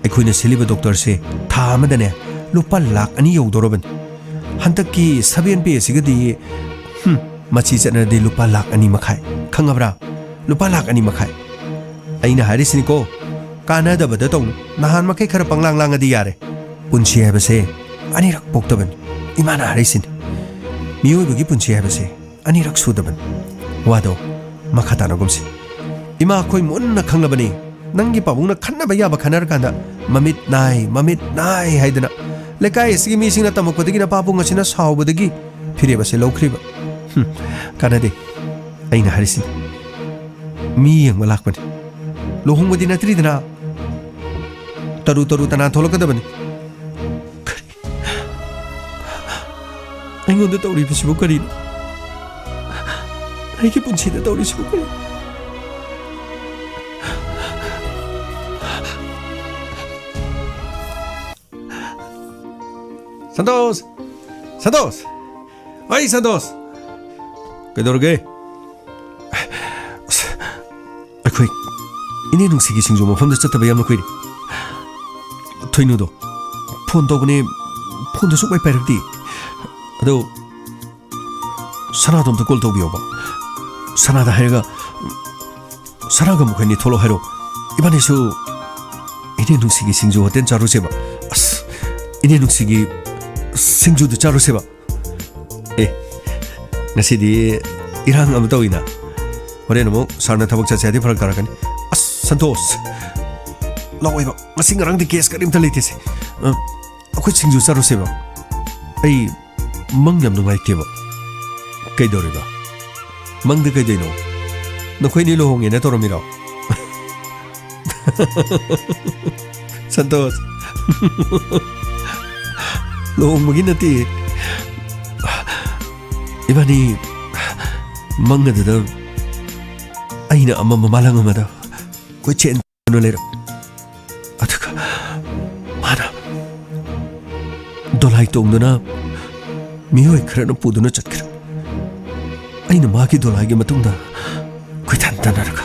ꯑꯩꯈꯣꯏꯅ ꯁꯤꯜꯂꯤꯕ ꯗꯣꯛꯇꯔꯁꯦ ꯊꯥ ꯑꯃꯗꯅꯦ ꯂꯨꯄꯥ ꯂꯥꯛ ꯑꯅꯤ ꯌꯧꯗꯧꯔꯕꯅꯤ꯫ ꯍꯟꯗꯛꯀꯤ ꯁꯚꯦꯟ ꯄꯦ ꯑꯁꯤꯒꯗꯤ, ꯍꯨꯝ, ꯃꯁꯤ ꯆꯠꯅꯔꯗꯤ ꯂꯨꯄꯥ ꯂꯥꯛ ꯑꯅꯤ ꯃꯈꯥꯏ꯫ ꯈꯪꯉꯕ꯭ꯔꯥ? ꯂꯨꯄꯥ ꯂꯥꯛ ꯑꯅꯤ ꯃꯈꯥꯏ꯫ ꯑꯩꯅ ꯍꯥꯏꯔꯤꯁꯤꯅꯤꯀꯣ, ꯀꯥꯟꯅꯗꯕꯗ ꯇꯧꯅꯨ꯫ ꯅꯍꯥꯟ ꯃꯈꯩ ꯈꯔ ꯄꯪꯂꯥꯡ ꯂꯥꯡꯉꯗꯤ ꯌꯥꯔꯦ꯫ ꯄꯨꯟꯁꯤ ꯍꯥꯏꯕꯁꯦ ꯑꯅꯤꯔꯛ ꯄꯣꯛꯇꯕꯅꯤ꯫ ꯏꯃꯥꯅ ꯍꯥꯏꯔꯤꯁꯤꯅꯤ꯫ ꯃꯤꯑꯣꯏꯕꯒꯤ ꯄꯨꯟꯁꯤ ꯍꯥꯏꯕꯁꯦ ꯑꯅꯤꯔꯛ ꯁꯨꯗꯕꯅꯤ꯫ ꯋꯥꯗꯣ ꯃꯈꯥ ꯇꯥꯅꯒꯨꯝꯁꯤ꯫ ꯏꯃꯥ, ꯑꯩꯈꯣꯏ ꯃꯨꯟꯅ ꯈꯪꯂꯕꯅꯤ꯫ ꯅꯪꯒꯤ ꯄꯥꯕꯨꯡꯅ ꯈꯟꯅꯕ ꯌꯥꯕ ꯈꯟꯅꯔꯀꯥꯟꯗ ꯃꯃꯤꯠ ꯅꯥꯏ, ꯃꯃꯤꯠ ꯅꯥꯏ ꯍꯥꯏꯗꯅ ꯂꯩꯀꯥꯏ ꯑꯁꯤꯒꯤ ꯃꯤꯁꯤꯡꯅ ꯇꯝꯃꯛꯄꯗꯒꯤ ꯅꯄꯥꯕꯨꯡ ꯑꯁꯤꯅ ꯁꯥꯎꯕꯗꯒꯤ ꯐꯤꯔꯦꯞ ꯑꯁꯤ ꯂꯧꯈ꯭ꯔꯤꯕ꯫ ꯍꯨꯝ, ꯀꯥꯟꯅꯗꯦ꯫ ꯑꯩꯅ ꯍꯥꯏꯔꯤꯁꯤꯅꯤ꯫ ꯃꯤ ꯌꯦꯡꯕ ꯂꯥꯛꯄꯅꯤ꯫ ꯂꯨꯍꯣꯡꯕꯗꯤ ꯅꯠꯇ꯭ꯔꯤꯗꯅ꯫ ꯇꯔꯨ ꯇꯔꯨ ꯇꯅꯥꯟ ꯊꯣꯛꯂꯛꯀꯗꯕꯅꯤ꯫ ꯀꯔꯤ? ꯑꯩꯉꯣꯟꯗ ꯇꯧꯔꯤꯕꯁꯤꯕꯨ ꯀꯔꯤꯅꯣ? ꯑꯩꯒꯤ ꯄꯨꯟꯁꯤꯗ ꯇꯧꯔꯤꯁꯤꯕꯨ ꯀꯔꯤ? ꯁꯟꯇꯣꯁ! ꯁꯟꯇꯣꯁ! ꯑꯩ ꯁꯟꯇꯣꯁ! ꯀꯩꯗꯧꯔꯒꯦ? ꯑꯁ, ꯑꯩꯈꯣꯏ ꯏꯅꯦ ꯅꯨꯡꯁꯤꯒꯤ ꯁꯤꯡꯖꯨ ꯃꯐꯝꯗ ꯆꯠꯇꯕ ꯌꯥꯝꯅ ꯀꯨꯏꯔꯦ꯫ ꯊꯣꯏꯅꯨꯗꯣ ꯐꯣꯟ ꯇꯧꯕꯅꯦ, ꯐꯣꯟꯗꯣ ꯁꯨꯡꯄꯥꯏ ꯄꯥꯏꯔꯛꯇꯦ꯫ ꯑꯗꯣ ꯁꯅꯥꯗꯣ ꯑꯝꯇ ꯀꯣꯜ ꯇꯧꯕꯤꯌꯣꯕ꯫ ꯁꯅꯥꯗ ꯍꯥꯏꯔꯒ, ꯁꯅꯥꯒ ꯃꯈꯣꯏꯅꯤ ꯊꯣꯛꯂꯛꯑꯣ ꯍꯥꯏꯔꯣ꯫ ꯏꯕꯥꯅꯤꯁꯨ ꯏꯅꯦ ꯅꯨꯡꯁꯤꯒꯤ ꯁꯤꯡꯖꯨ ꯍꯣꯇꯦꯜ ꯆꯥꯔꯨꯁꯦꯕ꯫ ꯑꯁ, ꯏꯅꯦ ꯅꯨꯡꯁꯤꯒꯤ ꯁꯤꯡꯖꯨꯗꯨ ꯆꯥꯔꯨꯁꯦꯕ꯫ ꯑꯦ, ꯉꯁꯤꯗꯤ ꯏꯔꯥꯡ ꯑꯃ ꯇꯧꯏꯅ꯫ ꯍꯣꯔꯦꯟ ꯑꯃꯨꯛ ꯁꯥꯔꯅ ꯊꯕꯛ ꯆꯠꯁꯦ ꯍꯥꯏꯗꯤ ꯐꯔꯛ ꯇꯥꯔꯛꯀꯅꯤ꯫ ꯑꯁ, ꯁꯟꯇꯣꯁ, ꯂꯥꯛꯑꯣꯏꯕ꯫ ꯉꯁꯤ ꯉꯔꯥꯡꯗꯤ ꯀꯦꯁ ꯀꯔꯤꯝꯇ ꯂꯩꯇꯦꯁꯦ꯫ ꯑ, ꯑꯩꯈꯣꯏ ꯁꯤꯡꯖꯨ ꯆꯥꯔꯨꯁꯦꯕ꯫ ꯑꯩ ꯃꯪ ꯌꯥꯝ ꯅꯨꯡꯉꯥꯏꯇꯦꯕ꯫ ꯀꯩꯗꯧꯔꯤꯕ? ꯃꯪꯗ ꯀꯩꯗꯩꯅꯣ? ꯅꯈꯣꯏꯅꯤ ꯂꯨꯍꯣꯡꯉꯦꯅ ꯇꯧꯔꯝꯃꯤꯔꯣ? ꯁꯟꯇꯣꯁ, ꯂꯨꯍꯣꯡꯕꯒꯤ ꯅꯠꯇꯦ꯫ ꯏꯕꯥꯅꯤ ꯃꯪ ꯑꯗꯨꯗ ꯑꯩꯅ ꯑꯃ ꯃꯃꯥꯂꯪ ꯑꯃꯗ ꯀꯣꯏꯆꯦꯟ ꯂꯩꯔꯝ꯫ ꯑꯗꯨꯒ ꯃꯥꯅ ꯗꯣꯂꯥꯏ ꯇꯣꯡꯗꯨꯅ ꯃꯤꯑꯣꯏ ꯈꯔꯅ ꯄꯨꯗꯨꯅ ꯆꯠꯈ꯭ꯔꯦ꯫ ꯑꯩꯅ ꯃꯥꯒꯤ ꯗꯣꯂꯥꯏꯒꯤ ꯃꯇꯨꯡꯗ ꯀꯣꯏꯇꯥꯟ ꯇꯥꯟꯅꯔꯒ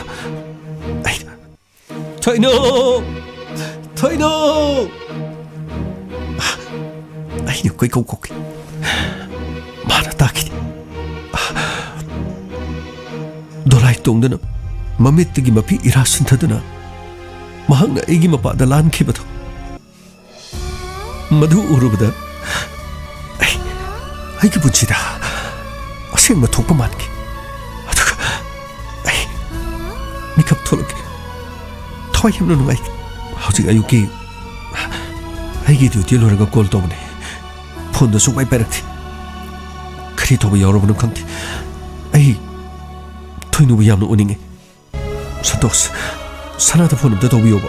ꯑꯩꯅ, "ꯊꯣꯏꯅꯨ! ꯊꯣꯏꯅꯨ!" ꯑꯩꯅ ꯀꯣꯏꯀꯧ ꯀꯧꯈꯤ꯫ ꯃꯥꯅ ꯇꯥꯈꯤꯗꯦ꯫ ꯗꯣꯂꯥꯏ ꯇꯣꯡꯗꯨꯅ ꯃꯃꯤꯠꯇꯒꯤ ꯃꯄꯤ ꯏꯔꯥ ꯁꯨꯟꯊꯗꯨꯅ ꯃꯍꯥꯛꯅ ꯑꯩꯒꯤ ꯃꯄꯥꯗ ꯂꯥꯟꯈꯤꯕꯗꯣ, ꯃꯗꯨ ꯎꯔꯨꯕꯗ ꯑꯩ, ꯑꯩꯒꯤ ꯄꯨꯟꯁꯤꯗ ꯑꯁꯦꯡꯕ ꯊꯣꯛꯄ ꯃꯥꯟꯈꯤ꯫ ꯑꯗꯨꯒ ꯑꯩ ꯃꯤꯀꯞ ꯊꯣꯛꯂꯛꯈꯤ꯫ ꯊꯋꯥꯏ ꯌꯥꯝꯅ ꯅꯨꯡꯉꯥꯏꯈꯤ꯫ ꯍꯧꯖꯤꯛ ꯑꯌꯨꯛꯀꯤ ꯑꯩꯒꯤ ꯗ꯭ꯌꯨꯇꯤ ꯂꯣꯏꯔꯒ ꯀꯣꯜ ꯇꯧꯕꯅꯦ꯫ ꯐꯣꯟꯗꯣ ꯁꯨꯡꯄꯥꯏ ꯄꯥꯏꯔꯛꯇꯦ꯫ ꯀꯔꯤ ꯇꯧꯕ ꯌꯥꯎꯔꯕꯅꯣ ꯈꯪꯗꯦ꯫ ꯑꯩ ꯊꯣꯏꯅꯨꯕꯨ ꯌꯥꯝꯅ ꯎꯅꯤꯡꯉꯤ꯫ ꯁꯟꯇꯣꯁ, ꯁꯅꯥꯗ ꯐꯣꯟ ꯑꯝꯇ ꯇꯧꯕꯤꯌꯣꯕ꯫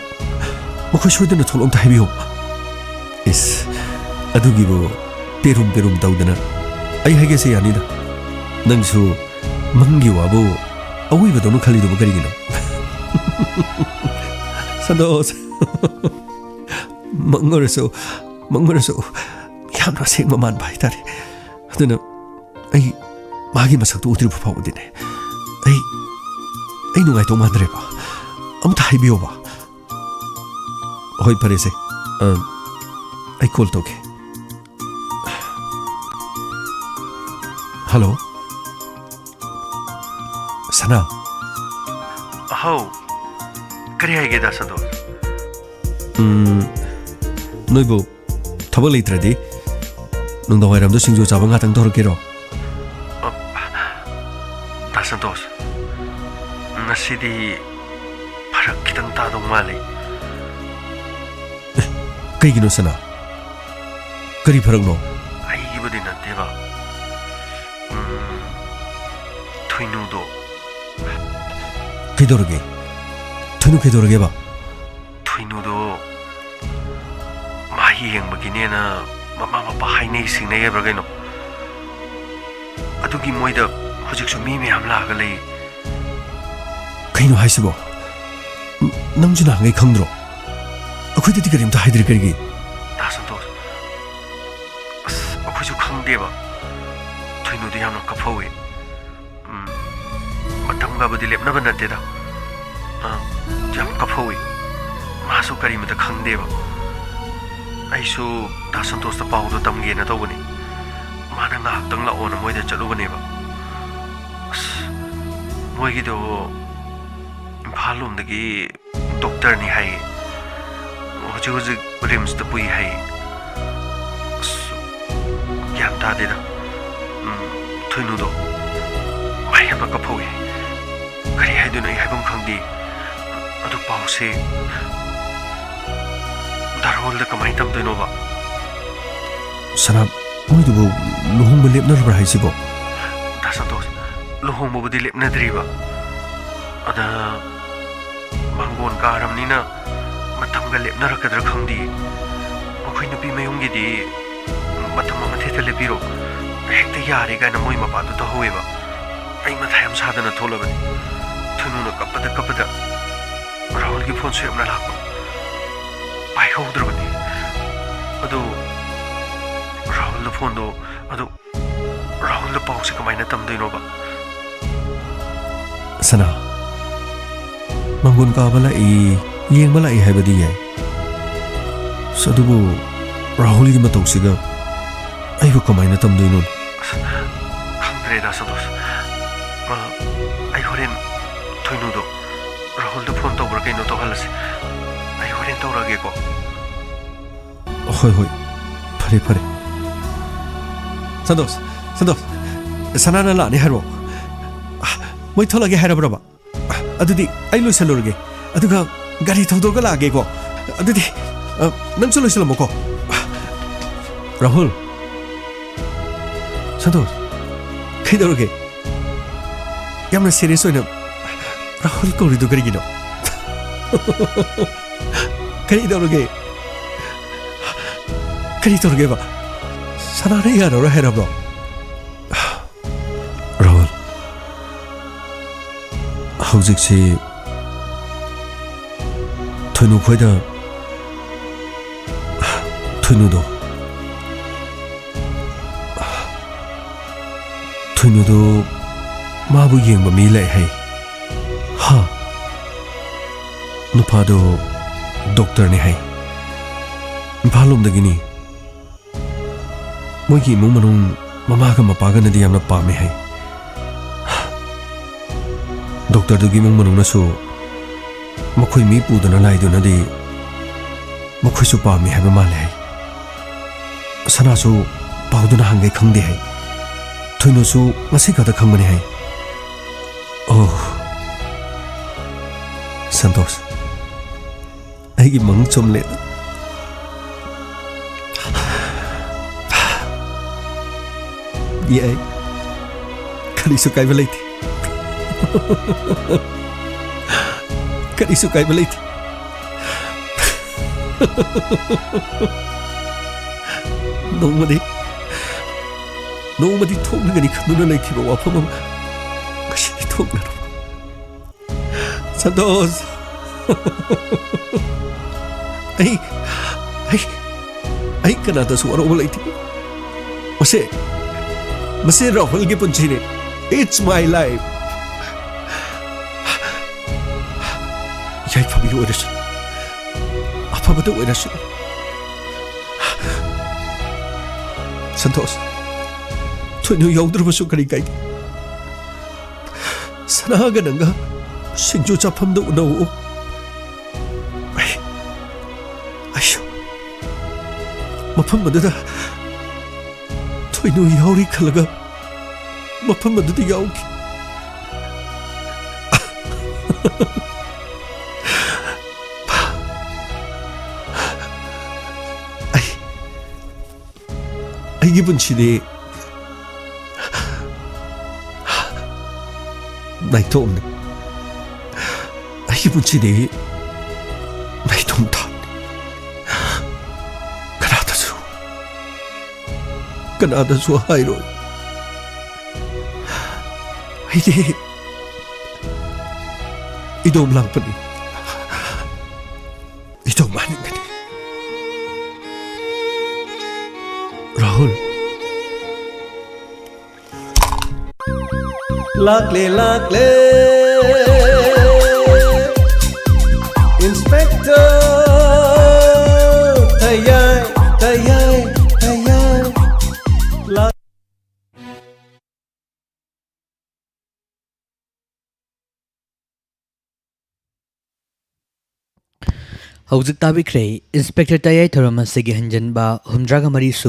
ꯃꯈꯣꯏ ꯁꯣꯏꯗꯅ ꯊꯣꯛꯂꯛꯑꯣ ꯑꯝꯇ ꯍꯥꯏꯕꯤꯌꯣ꯫ ꯏꯁ, ꯑꯗꯨꯒꯤꯕꯨ ꯄꯦꯔꯨꯝ ꯄꯦꯔꯨꯝ ꯇꯧꯗꯅ꯫ ꯑꯩ ꯍꯥꯏꯒꯦꯁꯦ, ꯌꯥꯅꯤꯗ꯫ ꯅꯪꯁꯨ ꯃꯪꯒꯤ ꯋꯥꯕꯨ ꯑꯋꯣꯏꯕꯗꯧꯅ ꯈꯜꯂꯤꯗꯨꯕꯨ ꯀꯔꯤꯒꯤꯅꯣ? ꯁꯟꯇꯣꯁ, ꯃꯪ ꯑꯣꯏꯔꯁꯨ, ꯃꯪ ꯑꯣꯏꯔꯁꯨ ꯌꯥꯝꯅ ꯑꯁꯦꯡꯕ ꯃꯥꯟꯕ ꯍꯥꯏꯇꯥꯔꯦ꯫ ꯑꯗꯨꯅ ꯑꯩ ꯃꯥꯒꯤ ꯃꯁꯛꯇꯨ ꯎꯗ꯭ꯔꯤꯕ ꯐꯥꯎꯕꯗꯤꯅꯦ, ꯑꯩ, ꯑꯩ ꯅꯨꯡꯉꯥꯏꯇꯧ ꯃꯥꯟꯗ꯭ꯔꯦꯕ꯫ ꯑꯝꯇ ꯍꯥꯏꯕꯤꯌꯣꯕ꯫ ꯍꯣꯏ, ꯐꯔꯦꯁꯦ꯫ ꯑ, ꯑꯩ ꯀꯣꯜ ꯇꯧꯒꯦ꯫ ꯍꯜꯂꯣ? ꯁꯅꯥ? ꯍꯥꯎ꯫ ꯀꯔꯤ ꯍꯥꯏꯒꯦ, ꯗꯥ ꯁꯟꯇꯣꯁ? ꯎꯝ, ꯅꯣꯏꯕꯨ ꯊꯕꯛ ꯂꯩꯇ꯭ꯔꯗꯤ ꯅꯨꯡꯗꯥꯡꯋꯥꯏꯔꯝꯗ ꯁꯤꯡꯖꯨ ꯆꯥꯕ ꯉꯥꯛꯇꯪ ꯊꯣꯔꯛꯀꯦꯔꯣ? ꯑ, ꯗꯥ ꯁꯟꯇꯣꯁ, ꯉꯁꯤꯗꯤ ꯐꯔꯛ ꯈꯤꯇꯪ ꯇꯥꯗꯧ ꯃꯥꯜꯂꯤ꯫ ꯑꯦ, ꯀꯩꯒꯤꯅꯣ ꯁꯅꯥ? ꯀꯔꯤ ꯐꯔꯛꯅꯣ? ꯑꯩꯒꯤꯕꯨꯗꯤ ꯅꯠꯇꯦꯕ꯫ ꯎꯝ, ꯊꯣꯏꯅꯨꯗꯣ꯫ ꯀꯩꯗꯧꯔꯒꯦ? ꯊꯣꯏꯅꯨ ꯀꯩꯗꯧꯔꯒꯦꯕ? ꯊꯣꯏꯅꯨꯗꯣ ꯃꯍꯩ ꯌꯦꯡꯕꯒꯤꯅꯦꯅ ꯃꯃꯥ ꯃꯄꯥ ꯍꯥꯏꯅꯩ ꯁꯤꯡꯅꯩ ꯍꯥꯏꯕ꯭ꯔꯥ ꯀꯩꯅꯣ? ꯑꯗꯨꯒꯤ ꯃꯣꯏꯗ ꯍꯧꯖꯤꯛꯁꯨ ꯃꯤ ꯃꯌꯥꯝ ꯂꯥꯛꯑꯒ ꯂꯩ꯫ ꯀꯩꯅꯣ ꯍꯥꯏꯁꯤꯕꯣ? ꯅ-, ꯅꯪꯁꯨ ꯅꯍꯥꯟꯈꯩ ꯈꯪꯗ꯭ꯔꯣ? ꯑꯩꯈꯣꯏꯗꯗꯤ ꯀꯔꯤꯝꯇ ꯍꯥꯏꯗ꯭ꯔꯤ ꯀꯔꯤꯒꯤ? ꯗꯥ ꯁꯟꯇꯣꯁ, ꯑꯁ, ꯑꯩꯈꯣꯏꯁꯨ ꯈꯪꯗꯦꯕ꯫ ꯊꯣꯏꯅꯨꯗꯤ ꯌꯥꯝꯅ ꯀꯞꯐꯧꯋꯦ꯫ ꯎꯝ, ꯃꯇꯝꯒꯕꯨꯗꯤ ꯂꯦꯞꯅꯕ ꯅꯠꯇꯦꯗ꯫ ꯑ, ꯌꯥꯝ ꯀꯞꯐꯧꯏ꯫ ꯃꯥꯁꯨ ꯀꯔꯤꯃꯇ ꯈꯪꯗꯦꯕ꯫ ꯑꯩꯁꯨ ꯗꯥ ꯁꯟꯇꯣꯁꯇ ꯄꯥꯎꯗꯣ ꯇꯝꯒꯦꯅ ꯇꯧꯕꯅꯤ꯫ ꯃꯥꯅ ꯉꯥꯏꯍꯥꯛꯇꯪ ꯂꯥꯛꯑꯣꯅ ꯃꯣꯏꯗ ꯆꯠꯂꯨꯕꯅꯦꯕ꯫ ꯑꯁ, ꯃꯣꯏꯒꯤꯗꯣ ꯏꯝꯐꯥꯜ ꯂꯣꯝꯗꯒꯤ ꯗꯣꯛꯇꯔꯅꯤ ꯍꯥꯏꯌꯦ꯫ ꯍꯧꯖꯤꯛ ꯍꯧꯖꯤꯛ ꯔꯤꯝꯁꯇ ꯄꯨꯏ ꯍꯥꯏꯌꯦ꯫ ꯑꯁ, ꯒ꯭ꯌꯥꯟ ꯇꯥꯗꯦꯗ꯫ ꯎꯝ, ꯊꯣꯏꯅꯨꯗꯣ ꯃꯥ ꯌꯥꯝꯅ ꯀꯞꯐꯧꯋꯦ꯫ ꯀꯔꯤ ꯍꯥꯏꯗꯣꯏꯅꯣ ꯑꯩ ꯍꯥꯏꯐꯝ ꯈꯪꯗꯦ꯫ ꯑꯗꯨ ꯄꯥꯎꯁꯦ ꯗꯥ ꯔꯥꯍꯨꯜꯗ ꯀꯃꯥꯏꯅ ꯇꯝꯗꯣꯏꯅꯣꯕ? ꯁꯅꯥ, ꯃꯣꯏꯗꯨꯕꯨ ꯂꯨꯍꯣꯡꯕ ꯂꯦꯞꯅꯔꯕ꯭ꯔꯥ ꯍꯥꯏꯁꯤꯕꯣ? ꯗꯥ ꯁꯟꯇꯣꯁ, ꯂꯨꯍꯣꯡꯕꯕꯨꯗꯤ ꯂꯦꯞꯅꯗ꯭ꯔꯤꯕ꯫ ꯑꯗ ꯃꯥꯡꯒꯣꯟ ꯀꯥꯔꯕꯅꯤꯅ ꯃꯇꯝꯒ ꯂꯦꯞꯅꯔꯛꯀꯗ꯭ꯔꯥ ꯈꯪꯗꯦ꯫ ꯃꯈꯣꯏ ꯅꯨꯄꯤ ꯃꯌꯨꯝꯒꯤꯗꯤ ꯃꯇꯝ ꯑꯃ ꯍꯦꯛꯇ ꯂꯦꯞꯄꯤꯔꯣ, ꯍꯦꯛꯇ ꯌꯥꯔꯦ ꯀꯥꯏꯅ ꯃꯣꯏ ꯃꯄꯥꯗꯨ ꯇꯧꯍꯧꯋꯦꯕ꯫ ꯑꯩ ꯃꯊꯥ ꯌꯥꯝ ꯁꯥꯗꯅ ꯊꯣꯛꯂꯕꯅꯤ꯫ ꯊꯣꯏꯅꯨꯅ ꯀꯞꯄꯗ ꯀꯞꯄꯗ ꯔꯥꯍꯨꯜꯒꯤ ꯐꯣꯟꯁꯨ ꯌꯥꯝꯅ ꯂꯥꯛꯄ꯫ ꯄꯥꯏꯍꯧꯗ꯭ꯔꯕꯅꯤ꯫ ꯑꯗꯨ ꯔꯥꯍꯨꯜꯗ ꯐꯣꯟꯗꯣ, ꯑꯗꯨ ꯔꯥꯍꯨꯜꯗ ꯄꯥꯎꯁꯦ ꯀꯃꯥꯏꯅ ꯇꯝꯗꯣꯏꯅꯣꯕ? ꯁꯅꯥ, ꯃꯪꯒꯣꯟ ꯀꯥꯕ ꯂꯥꯛꯏ, ꯌꯦꯡꯕ ꯂꯥꯛꯏ ꯍꯥꯏꯕꯗꯤ ꯌꯥꯏ꯫ ꯑꯁ, ꯑꯗꯨꯕꯨ ꯔꯥꯍꯨꯜꯒꯤ ꯃꯇꯧꯁꯤꯒ ꯑꯩꯕꯨ ꯀꯃꯥꯏꯅ ꯇꯝꯗꯣꯏꯅꯣ? ꯑꯁ, ꯈꯪꯗ꯭ꯔꯦꯗ ꯁꯟꯇꯣꯁ꯫ ꯑ, ꯑꯩ ꯍꯣꯔꯦꯟ ꯊꯣꯏꯅꯨꯗꯣ ꯔꯥꯍꯨꯜꯗ ꯐꯣꯟ ꯇꯧꯕ꯭ꯔꯥ ꯀꯩꯅꯣ ꯇꯧꯍꯜꯂꯁꯤ꯫ ꯑꯩ ꯍꯣꯔꯦꯟ ꯇꯧꯔꯛꯑꯒꯦꯀꯣ꯫ ꯍꯣꯏ, ꯍꯣꯏ꯫ ꯐꯔꯦ, ꯐꯔꯦ꯫ ꯁꯟꯇꯣꯁ, ꯁꯟꯇꯣꯁ꯫ ꯁꯅꯥꯅ ꯂꯥꯛꯑꯅꯤ ꯍꯥꯏꯔꯣ? ꯃꯣꯏ ꯊꯣꯛꯂꯛꯑꯒꯦ ꯍꯥꯏꯔꯕ꯭ꯔꯕ? ꯑꯗꯨꯗꯤ ꯑꯩ ꯂꯣꯏꯁꯜꯂꯨꯔꯒꯦ꯫ ꯑꯗꯨꯒ ꯒꯥꯔꯤ ꯊꯧꯗꯣꯛꯑꯒ ꯂꯥꯛꯑꯒꯦꯀꯣ꯫ ꯑꯗꯨꯗꯤ, ꯑ, ꯅꯪꯁꯨ ꯂꯣꯏꯁꯜꯂꯝꯃꯣꯀꯣ꯫ ꯔꯥꯍꯨꯜ꯫ ꯁꯟꯇꯣꯁ꯫ ꯀꯩꯗꯧꯔꯒꯦ? ꯌꯥꯝꯅ serious ꯑꯣꯏꯅ ꯔꯥꯍꯨꯜ ꯀꯧꯔꯤꯗꯨ ꯀꯔꯤꯒꯤꯅꯣ? ꯀꯔꯤ ꯇꯧꯔꯒꯦ? ꯀꯔꯤ ꯇꯧꯔꯒꯦꯕ? ꯁꯅꯥꯅ ꯌꯥꯔꯔꯣꯏ ꯍꯥꯏꯔꯕ꯭ꯔꯣ? ꯔꯥꯍꯨꯜ, ꯍꯧꯖꯤꯛꯁꯤ ꯊꯣꯏꯅꯨ ꯈꯣꯏꯗ, ꯊꯣꯏꯅꯨꯗꯣ, ꯊꯣꯏꯅꯨꯗꯣ ꯃꯥꯕꯨ ꯌꯦꯡꯕ ꯃꯤ ꯂꯩ ꯍꯥꯏ꯫ ꯍꯥ? ꯅꯨꯄꯥꯗꯣ ꯗꯣꯛꯇꯔꯅꯤ ꯍꯥꯏ꯫ ꯏꯝꯐꯥꯜ ꯂꯣꯝꯗꯒꯤꯅꯤ꯫ ꯃꯣꯏꯒꯤ ꯏꯃꯨꯡ ꯃꯅꯨꯡ ꯃꯃꯥꯒ ꯃꯄꯥꯒꯅꯗꯤ ꯌꯥꯝꯅ ꯄꯥꯝꯃꯦ ꯍꯥꯏ꯫ ꯗꯣꯛꯇꯔꯗꯨꯒꯤ ꯏꯃꯨꯡ ꯃꯅꯨꯡꯅꯁꯨ ꯃꯈꯣꯏ ꯃꯤ ꯄꯨꯗꯨꯅ ꯂꯥꯛꯏꯗꯨꯅꯗꯤ ꯃꯈꯣꯏꯁꯨ ꯄꯥꯝꯃꯤ ꯍꯥꯏꯕ ꯃꯥꯜꯂꯦ ꯍꯥꯏ꯫ ꯁꯅꯥꯁꯨ ꯄꯥꯎꯗꯨꯅ ꯍꯪꯒꯦ ꯈꯪꯗꯦ ꯍꯥꯏ꯫ ꯊꯣꯏꯅꯨꯁꯨ ꯉꯁꯤ ꯈꯛꯇ ꯈꯪꯕꯅꯤ ꯍꯥꯏ꯫ ꯑꯣ, ꯁꯟꯇꯣꯁ, ꯑꯩꯒꯤ ꯃꯪ ꯆꯨꯝꯂꯦ꯫ ꯌꯥꯏ, ꯀꯔꯤꯁꯨ ꯀꯥꯏꯕ ꯂꯩꯇꯦ꯫ ꯀꯔꯤꯁꯨ ꯀꯥꯏꯕ ꯂꯩꯇꯦ꯫ ꯅꯣꯡꯃꯗꯤ, ꯅꯣꯡꯃꯗꯤ ꯊꯣꯛꯂꯒꯅꯤ ꯈꯟꯗꯨꯅ ꯂꯩꯈꯤꯕ ꯋꯥꯐꯝ ꯑꯃ ꯉꯁꯤꯗꯤ ꯊꯣꯛꯂꯔꯕ꯫ ꯁꯟꯇꯣꯁ꯫ ꯑꯩ, ꯑꯩ, ꯑꯩ ꯀꯅꯥꯗꯁꯨ ꯋꯥꯔꯧꯕ ꯂꯩꯇꯦ꯫ ꯃꯁꯦ, ꯃꯁꯦ ꯔꯥꯍꯨꯜꯒꯤ ꯄꯨꯟꯁꯤꯅꯤ꯫ It's my life. ꯌꯥꯏꯐꯕꯤ ꯑꯣꯏꯔꯁꯨ, ꯑꯐꯕꯗ ꯑꯣꯏꯔꯁꯨ꯫ ꯁꯟꯇꯣꯁ, ꯊꯣꯏꯅꯨ ꯌꯥꯎꯗ꯭ꯔꯕꯁꯨ ꯀꯔꯤ ꯀꯥꯏꯒꯦ? ꯁꯅꯥꯒ ꯅꯪꯒ ꯁꯤꯡꯖꯨ ꯆꯥꯐꯝꯗ ꯎꯅꯧ꯫ ꯑꯩ, ꯑꯩꯁꯨ ꯃꯐꯝ ꯑꯗꯨꯗ ꯊꯣꯏꯅꯨ ꯌꯥꯎꯔꯤ ꯈꯜꯂꯒ ꯃꯐꯝ ꯑꯗꯨꯗ ꯌꯥꯎꯈꯤ꯫ ꯑꯩ, ꯑꯩꯒꯤ ꯄꯨꯟꯁꯤꯗꯤ ꯅꯥꯏꯇꯣꯝꯅꯤ꯫ ꯑꯩꯒꯤ ꯄꯨꯟꯁꯤꯗꯤ ꯅꯥꯏꯇꯣꯝ ꯊꯥꯕꯅꯤ꯫ ꯀꯅꯥꯗꯁꯨ, ꯀꯅꯥꯗꯁꯨ ꯍꯥꯏꯔꯣꯏ꯫ ꯑꯩꯗꯤ ꯏꯗꯣꯝ ꯂꯥꯛꯄꯅꯤ꯫ ꯏꯗꯣꯝ ꯍꯥꯏꯅꯤꯡꯒꯅꯤ꯫ ꯔꯥꯍꯨꯜ꯫ ꯂꯥꯛꯂꯦ, ꯂꯥꯛꯂꯦ, Inspector ꯇꯌꯥꯏ, ꯇꯌꯥꯏ, ꯇꯌꯥꯏ꯫ ꯂꯥꯛ- ꯍꯧꯖꯤꯛ ꯇꯥꯕꯤꯈ꯭ꯔꯦ ꯏꯟꯁꯄꯦꯛꯇꯔ ꯇꯌꯥꯏ ꯊꯧꯔꯝ ꯑꯁꯤꯒꯤ ꯍꯟꯖꯤꯟꯕ ꯍꯨꯝꯗ꯭ꯔꯥꯒ ꯃꯔꯤ ꯁꯨꯕ꯫